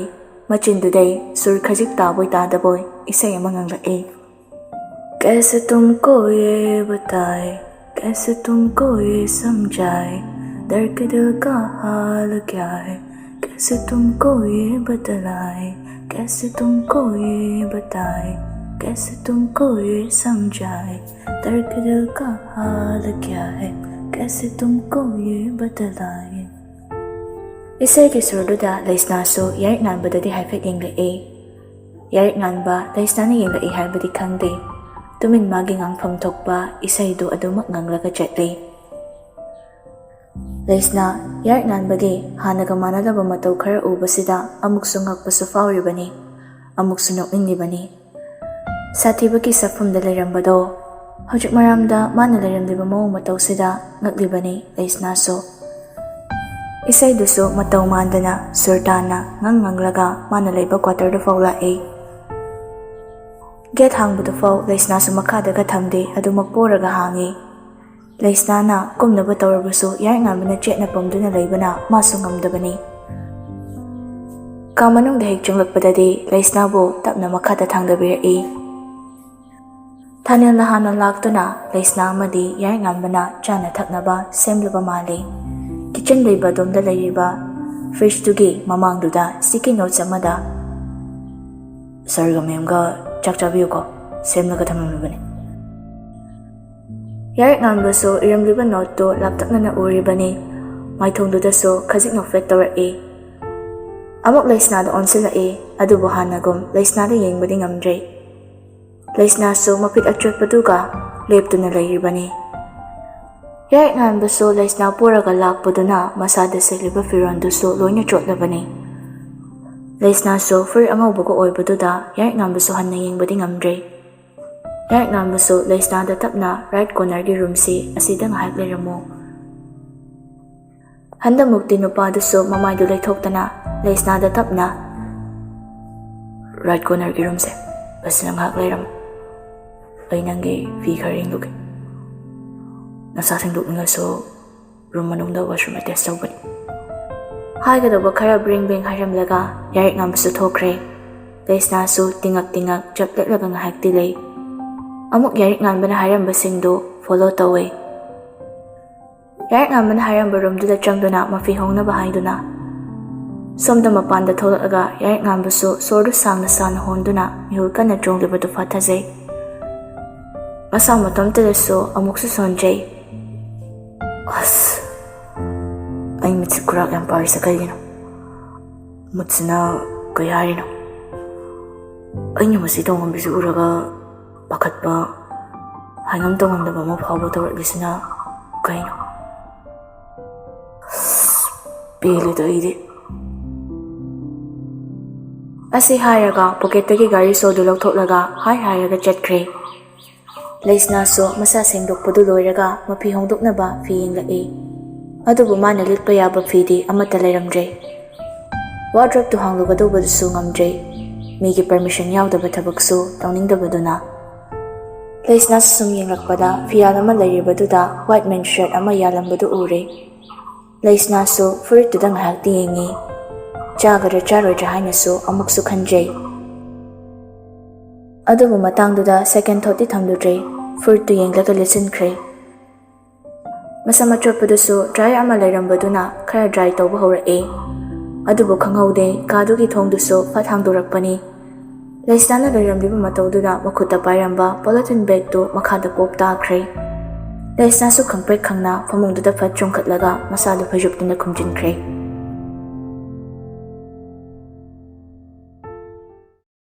ꯃꯆꯤꯟꯗꯨꯗꯩ ꯁꯨꯔ ꯈꯖꯤꯛ ꯇꯥꯕꯣꯏ ꯇꯥꯗꯕꯣꯏ ꯏꯁꯩ ꯑꯃ ꯉꯪꯂꯛꯏ꯫ "कैसे तुमको ये बताए, कैसे तुमको ये समझाए, दर्द के दिल का हाल क्या है, कैसे तुमको ये बतलाए, कैसे तुमको ये बताए, कैसे तुमको ये समझाए, दर्द के दिल का हाल क्या है, कैसे तुमको ये बतलाए. ꯏꯁꯩꯒꯤ ꯁꯨꯔꯗꯨꯗ ꯂꯩꯁꯅꯥꯁꯨ ꯌꯥꯏꯔꯤꯛ ꯉꯥꯟꯕꯗꯗꯤ ꯍꯥꯏꯐꯦꯠ ꯌꯦꯡꯂꯛꯏ. ꯌꯥꯏꯔꯤꯛ ꯉꯥꯟꯕ ꯂꯩꯁꯅꯥꯅ ꯌꯦꯡꯂꯛꯏ ꯍꯥꯏꯕꯗꯤ ꯈꯪꯗꯦ. ꯇꯨꯃꯤꯟ ꯃꯥꯒꯤ ꯉꯥꯡꯐꯝ ꯊꯣꯛꯄ ꯏꯁꯩꯗꯨ ꯑꯗꯨꯃꯛ ꯉꯪꯂꯒ ꯆꯠꯂꯤ. ꯂꯩꯁꯅꯥ ꯌꯥꯏꯔꯤꯛ ꯉꯥꯟꯕꯒꯤ ꯍꯥꯟꯅꯒ ꯃꯥꯟꯅꯗꯕ ꯃꯇꯧ ꯈꯔ ꯎꯕꯁꯤꯗ ꯑꯃꯨꯛꯁꯨ ꯉꯛꯄꯁꯨ ꯐꯥꯎꯔꯤꯕꯅꯤ, ꯑꯃꯨꯛꯁꯨ ꯅꯣꯛꯅꯤꯡꯂꯤꯕꯅꯤ. ꯁꯥꯊꯤꯕꯒꯤ ꯁꯛꯐꯝꯗ ꯂꯩꯔꯝꯕꯗꯣ ꯍꯧꯖꯤꯛ ꯃꯔꯝꯗ ꯃꯥꯅ ꯂꯩꯔꯝꯂꯤꯕ ꯃꯑꯣꯡ ꯃꯇꯧꯁꯤꯗ ꯉꯛꯂꯤꯕꯅꯤ ꯂꯩꯁꯅꯥꯁꯨ. ꯏꯁꯩꯗꯨꯁꯨ ꯃꯇꯧ ꯃꯥꯟꯗꯅ ꯁꯨꯔ ꯇꯥꯅ ꯉꯪ ꯉꯪꯂꯒ ꯃꯥꯅ ꯂꯩꯕ ꯀ꯭ꯋꯥꯇꯔꯗꯨ ꯐꯥꯎ ꯂꯥꯛꯏ. ꯒꯦꯠ ꯍꯥꯡꯕꯗꯨ ꯐꯥꯎ ꯂꯩꯁꯅꯥꯁꯨ ꯃꯈꯥꯗꯒ ꯊꯝꯗꯦ, ꯑꯗꯨꯃꯛ ꯄꯣꯔꯒ ꯍꯥꯡꯏ. ꯂꯩꯁꯅꯥꯅ ꯀꯨꯝꯅꯕ ꯇꯧꯔꯕꯁꯨ ꯌꯥꯏꯔꯤꯛ ꯉꯥꯟꯕꯅ ꯆꯦꯠꯅ ꯄꯨꯝꯗꯨꯅ ꯂꯩꯕꯅ ꯃꯥꯁꯨ ꯉꯝꯗꯕꯅꯤ. ꯀꯥ ꯃꯅꯨꯡꯗ ꯍꯦꯛ ꯆꯪꯂꯛꯄꯗꯗꯤ ꯂꯩꯁꯅꯥꯕꯨ ꯇꯞꯅ ꯃꯈꯥꯗ ꯊꯥꯡꯗꯕꯤꯔꯛꯏ. ꯊꯥꯅꯦꯜꯅ ꯍꯥꯟꯅ ꯂꯥꯛꯇꯨꯅ ꯂꯩꯁꯅꯥ ꯑꯃꯗꯤ ꯌꯥꯏꯔꯤꯛ ꯉꯥꯟꯕꯅ ꯆꯥꯅ ꯊꯛꯅꯕ ꯁꯦꯝꯂꯕ ꯃꯥꯜꯂꯤ. ꯀꯤꯆꯟ ꯂꯩꯕ ꯑꯗꯣꯝꯗ ꯂꯩꯔꯤꯕ ꯐ꯭ꯔꯤꯖꯇꯨꯒꯤ ꯃꯃꯥꯡꯗꯨꯗ sticky notes ꯑꯃꯗ "ꯁꯥꯔꯒ ꯃꯦꯝꯒ ꯆꯥꯛ ꯆꯥꯕꯤꯌꯨꯀꯣ, ꯁꯦꯝꯂꯒ ꯊꯝꯂꯝꯂꯕꯅꯤ"꯫ ꯌꯥꯏꯔꯤꯛ ꯉꯥꯟꯕꯁꯨ ꯏꯔꯝꯂꯤꯕ ꯅꯣꯠꯇꯨ ꯂꯥꯞꯇꯛꯅꯅ ꯎꯔꯤꯕꯅꯤ꯫ ꯃꯥꯏꯊꯣꯡꯗꯨꯗꯁꯨ ꯈꯖꯤꯛ ꯅꯣꯛꯐꯦꯠ ꯇꯧꯔꯛꯏ꯫ ꯑꯃꯨꯛ ꯂꯩꯁꯅꯥꯗ ꯑꯣꯟꯁꯤꯜꯂꯛꯏ, ꯑꯗꯨꯕꯨ ꯍꯥꯟꯅꯒꯨꯝ ꯂꯩꯁꯅꯥꯗ ꯌꯦꯡꯕꯗꯤ ꯉꯝꯗ꯭ꯔꯦ꯫ ꯂꯩꯁꯅꯥꯁꯨ ꯃꯄꯤꯠ ꯑꯆꯣꯠꯄꯗꯨꯒ ꯂꯦꯞꯇꯨꯅ ꯂꯩꯔꯤꯕꯅꯤ꯫ ꯌꯥꯏꯔꯤꯛ ꯉꯥꯟꯕꯁꯨ ꯂꯩꯁꯅꯥ ꯄꯣꯔꯒ ꯂꯥꯛꯄꯗꯨꯅ ꯃꯁꯥꯗ ꯁꯦꯠꯂꯤꯕ ꯐꯤꯔꯣꯟꯗꯨꯁꯨ ꯂꯣꯏꯅ ꯆꯣꯠꯂꯕꯅꯤ꯫ ꯂꯩꯁꯅꯥꯁꯨ ꯐꯨꯔꯤꯠ ꯑꯉꯧꯕꯒ ꯑꯣꯏꯕꯗꯨꯗ ꯌꯥꯏꯔꯤꯛ ꯉꯥꯟꯕꯁꯨ ꯍꯟꯅ ꯌꯦꯡꯕꯗꯤ ꯉꯝꯗ꯭ꯔꯦ꯫ ꯌꯥꯏꯔꯤꯛ ꯉꯥꯟꯕꯁꯨ ꯂꯩꯁꯅꯥꯗ ꯇꯞꯅ "Right cornerꯒꯤ roomꯁꯤ ꯑꯁꯤꯗ ꯉꯥꯏꯍꯥꯛ ꯂꯩꯔꯝꯃꯨ"꯫ ꯍꯟꯗꯛꯃꯨꯛꯇꯤ ꯅꯨꯄꯥꯗꯨꯁꯨ ꯃꯃꯥꯏꯗꯨ ꯂꯩꯊꯣꯛꯇꯅ ꯂꯩꯁꯅꯥꯗ ꯇꯞꯅ "Right cornerꯒꯤ roomꯁꯦ ꯑꯁꯤꯗ ꯉꯥꯏꯍꯥꯛ ꯂꯩꯔꯝꯃꯨ꯫ ꯑꯩ ꯅꯪꯒꯤ ꯐꯤ ꯈꯔ ꯌꯦꯡꯊꯣꯛꯀꯦ꯫ ꯅꯁꯥ ꯁꯦꯡꯗꯣꯛꯅꯤꯡꯉꯁꯨ room ꯃꯅꯨꯡꯗ washroom attach ꯇꯧꯕꯅꯤ"꯫ ꯍꯥꯏꯒꯗꯧꯕ ꯈꯔ ꯕ꯭ꯔꯦꯡ ꯕ꯭ꯔꯦꯡ ꯍꯥꯏꯔꯝꯂꯒ ꯌꯥꯏꯔꯤꯛ ꯉꯥꯟꯕꯁꯨ ꯊꯣꯛꯈ꯭ꯔꯦ꯫ ꯂꯩꯁꯅꯥꯁꯨ ꯇꯤꯡꯉꯛ ꯇꯤꯡꯉꯛ ꯆꯞ ꯂꯦꯞꯂꯒ ꯉꯥꯏꯍꯥꯛꯇꯤ ꯂꯩ꯫ ꯑꯃꯨꯛ ꯌꯥꯏꯔꯤꯛ ꯉꯥꯟꯕꯅ ꯍꯥꯏꯔꯝꯕꯁꯤꯡꯗꯨ follow ꯇꯧꯋꯦ꯫ ꯌꯥꯏꯔꯛꯉꯥꯟꯕꯅ ꯍꯥꯏꯔꯝꯕ ꯔꯨꯝꯗꯨꯗ ꯆꯪꯗꯨꯅ ꯃꯐꯤ ꯍꯣꯡꯅꯕ ꯍꯥꯏꯗꯨꯅ꯫ ꯁꯣꯝꯗ ꯃꯄꯥꯟꯗ ꯊꯣꯛꯂꯛꯂꯒ ꯌꯥꯏꯔꯛꯉꯥꯟꯕꯁꯨ ꯁꯣꯔꯗꯨ ꯁꯥꯡꯅ ꯁꯥꯡꯅ ꯍꯣꯟꯗꯨꯅ ꯃꯤꯍꯨꯜ ꯀꯟꯅ ꯆꯣꯡꯂꯤꯕꯗꯨ ꯐꯥꯊꯖꯩ꯫ ꯃꯁꯥ ꯃꯇꯣꯝꯇꯗꯁꯨ ꯑꯃꯨꯛꯁꯨ ꯁꯣꯟꯖꯩ꯫ ꯑꯁ, ꯑꯩ ꯃꯤꯠꯁꯦ ꯈꯨꯔꯥꯛ ꯌꯥꯝ ꯄꯥꯔꯤꯁꯦ ꯀꯩꯒꯤꯅꯣ? ꯃꯨꯠꯁꯤꯅ ꯀꯩ ꯍꯥꯏꯔꯤꯅꯣ? ꯑꯩꯅ ꯃꯁꯤ ꯇꯧꯉꯝꯕꯤꯁꯤ ꯎꯔꯒ ꯄꯥꯈꯠꯄ, ꯍꯥꯏꯉꯝ ꯇꯧꯉꯝꯗꯕ ꯑꯃ ꯐꯥꯎꯕ ꯇꯧꯔꯛꯂꯤꯁꯤꯅ ꯀꯩꯅꯣ? ꯑꯁ, ꯄꯦꯜꯂꯦꯗ ꯑꯩꯗꯤ꯫ ꯑꯁꯤ ꯍꯥꯏꯔꯒ ꯄꯣꯀꯦꯠꯇꯒꯤ ꯒꯥꯔꯤ ꯁꯣꯗꯨ ꯂꯧꯊꯣꯛꯂꯒ ꯍꯥꯏ ꯍꯥꯏꯔꯒ ꯆꯠꯈ꯭ꯔꯦ꯫ ꯂꯩꯁꯅꯥꯁꯨ ꯃꯁꯥ ꯁꯦꯡꯗꯣꯛꯄꯗꯨ ꯂꯣꯏꯔꯒ ꯃꯐꯤ ꯍꯣꯡꯗꯣꯛꯅꯕ ꯐꯤ ꯌꯦꯡꯂꯛꯏ꯫ ꯑꯗꯨꯕꯨ ꯃꯥꯅ ꯂꯤꯠꯄ ꯌꯥꯕ ꯐꯤꯗꯤ ꯑꯃꯠꯇ ꯂꯩꯔꯝꯗ꯭ꯔꯦ꯫ ꯋꯥꯔꯗ꯭ꯔꯣꯞꯇꯨ ꯍꯥꯡꯂꯨꯒꯗꯧꯕꯗꯨꯁꯨ ꯉꯝꯗ꯭ꯔꯦ꯫ ꯃꯤꯒꯤ ꯄꯔꯃꯤꯁꯟ ꯌꯥꯎꯗꯕ ꯊꯕꯛꯁꯨ ꯇꯧꯅꯤꯡꯗꯕꯗꯨꯅ꯫ ꯂꯩꯁꯅꯥꯁꯨ ꯁꯨꯝ ꯌꯦꯡꯂꯛꯄꯗ ꯐꯤꯌꯥꯜ ꯑꯃ ꯂꯩꯔꯤꯕꯗꯨꯗ ꯋꯥꯏꯠ ꯃꯦꯟ ꯁꯔꯠ ꯑꯃ ꯌꯥꯜꯂꯝꯕꯗꯨ ꯎꯔꯦ꯫ ꯂꯩꯁꯅꯥꯁꯨ ꯐꯨꯔꯤꯠꯇꯨꯗ ꯉꯥꯏꯍꯥꯛꯇꯤ ꯌꯦꯡꯉꯤ꯫ ꯆꯥꯒꯗ꯭ꯔꯥ ꯆꯥꯔꯣꯏꯗ꯭ꯔꯥ ꯍꯥꯏꯅꯁꯨ ꯑꯃꯨꯛꯁꯨ ꯈꯟꯖꯩ꯫ ꯑꯗꯨꯕꯨ ꯃꯇꯥꯡꯗꯨꯗ ꯁꯦꯀꯦꯟ ꯊꯣꯠꯇꯤ ꯊꯝꯂꯨꯗ꯭ꯔꯦ꯫ ꯐꯨꯔꯤꯠꯇꯨ ꯌꯦꯡꯂꯒ ꯂꯤꯠꯁꯤꯟꯈ꯭ꯔꯦ꯫ ꯃꯁꯝ ꯑꯆꯣꯠꯄꯗꯨꯁꯨ ꯗ꯭ꯔꯥꯏꯌꯔ ꯑꯃ ꯂꯩꯔꯝꯕꯗꯨꯅ ꯈꯔ ꯗ꯭ꯔꯥꯏ ꯇꯧꯕ ꯍꯧꯔꯛꯑꯦ꯫ ꯑꯗꯨꯕꯨ ꯈꯪꯍꯧꯗꯦ, ꯀꯥꯗꯨꯒꯤ ꯊꯣꯡꯗꯨꯁꯨ ꯐꯠ ꯍꯥꯡꯗꯣꯔꯛꯄꯅꯤ꯫ ꯂꯩꯁꯅꯥꯅ ꯂꯩꯔꯝꯂꯤꯕ ꯃꯇꯧꯗꯨꯗ ꯃꯈꯨꯠꯇ ꯄꯥꯏꯔꯝꯕ ꯄꯣꯂꯤꯊꯤꯟ ꯕꯦꯒꯇꯨ ꯃꯈꯥꯗ ꯄꯣꯞ ꯇꯥꯈ꯭ꯔꯦ꯫ ꯂꯩꯁꯅꯥꯁꯨ ꯈꯪꯄ꯭ꯔꯦꯛ ꯈꯪꯅ ꯐꯃꯨꯡꯗꯨꯗ ꯐꯠ ꯆꯣꯡꯈꯠꯂꯒ ꯃꯁꯥꯗꯨ ꯐꯩꯖꯨꯞꯇꯨꯅ ꯈꯨꯝꯖꯤꯟꯈ꯭ꯔꯦ꯫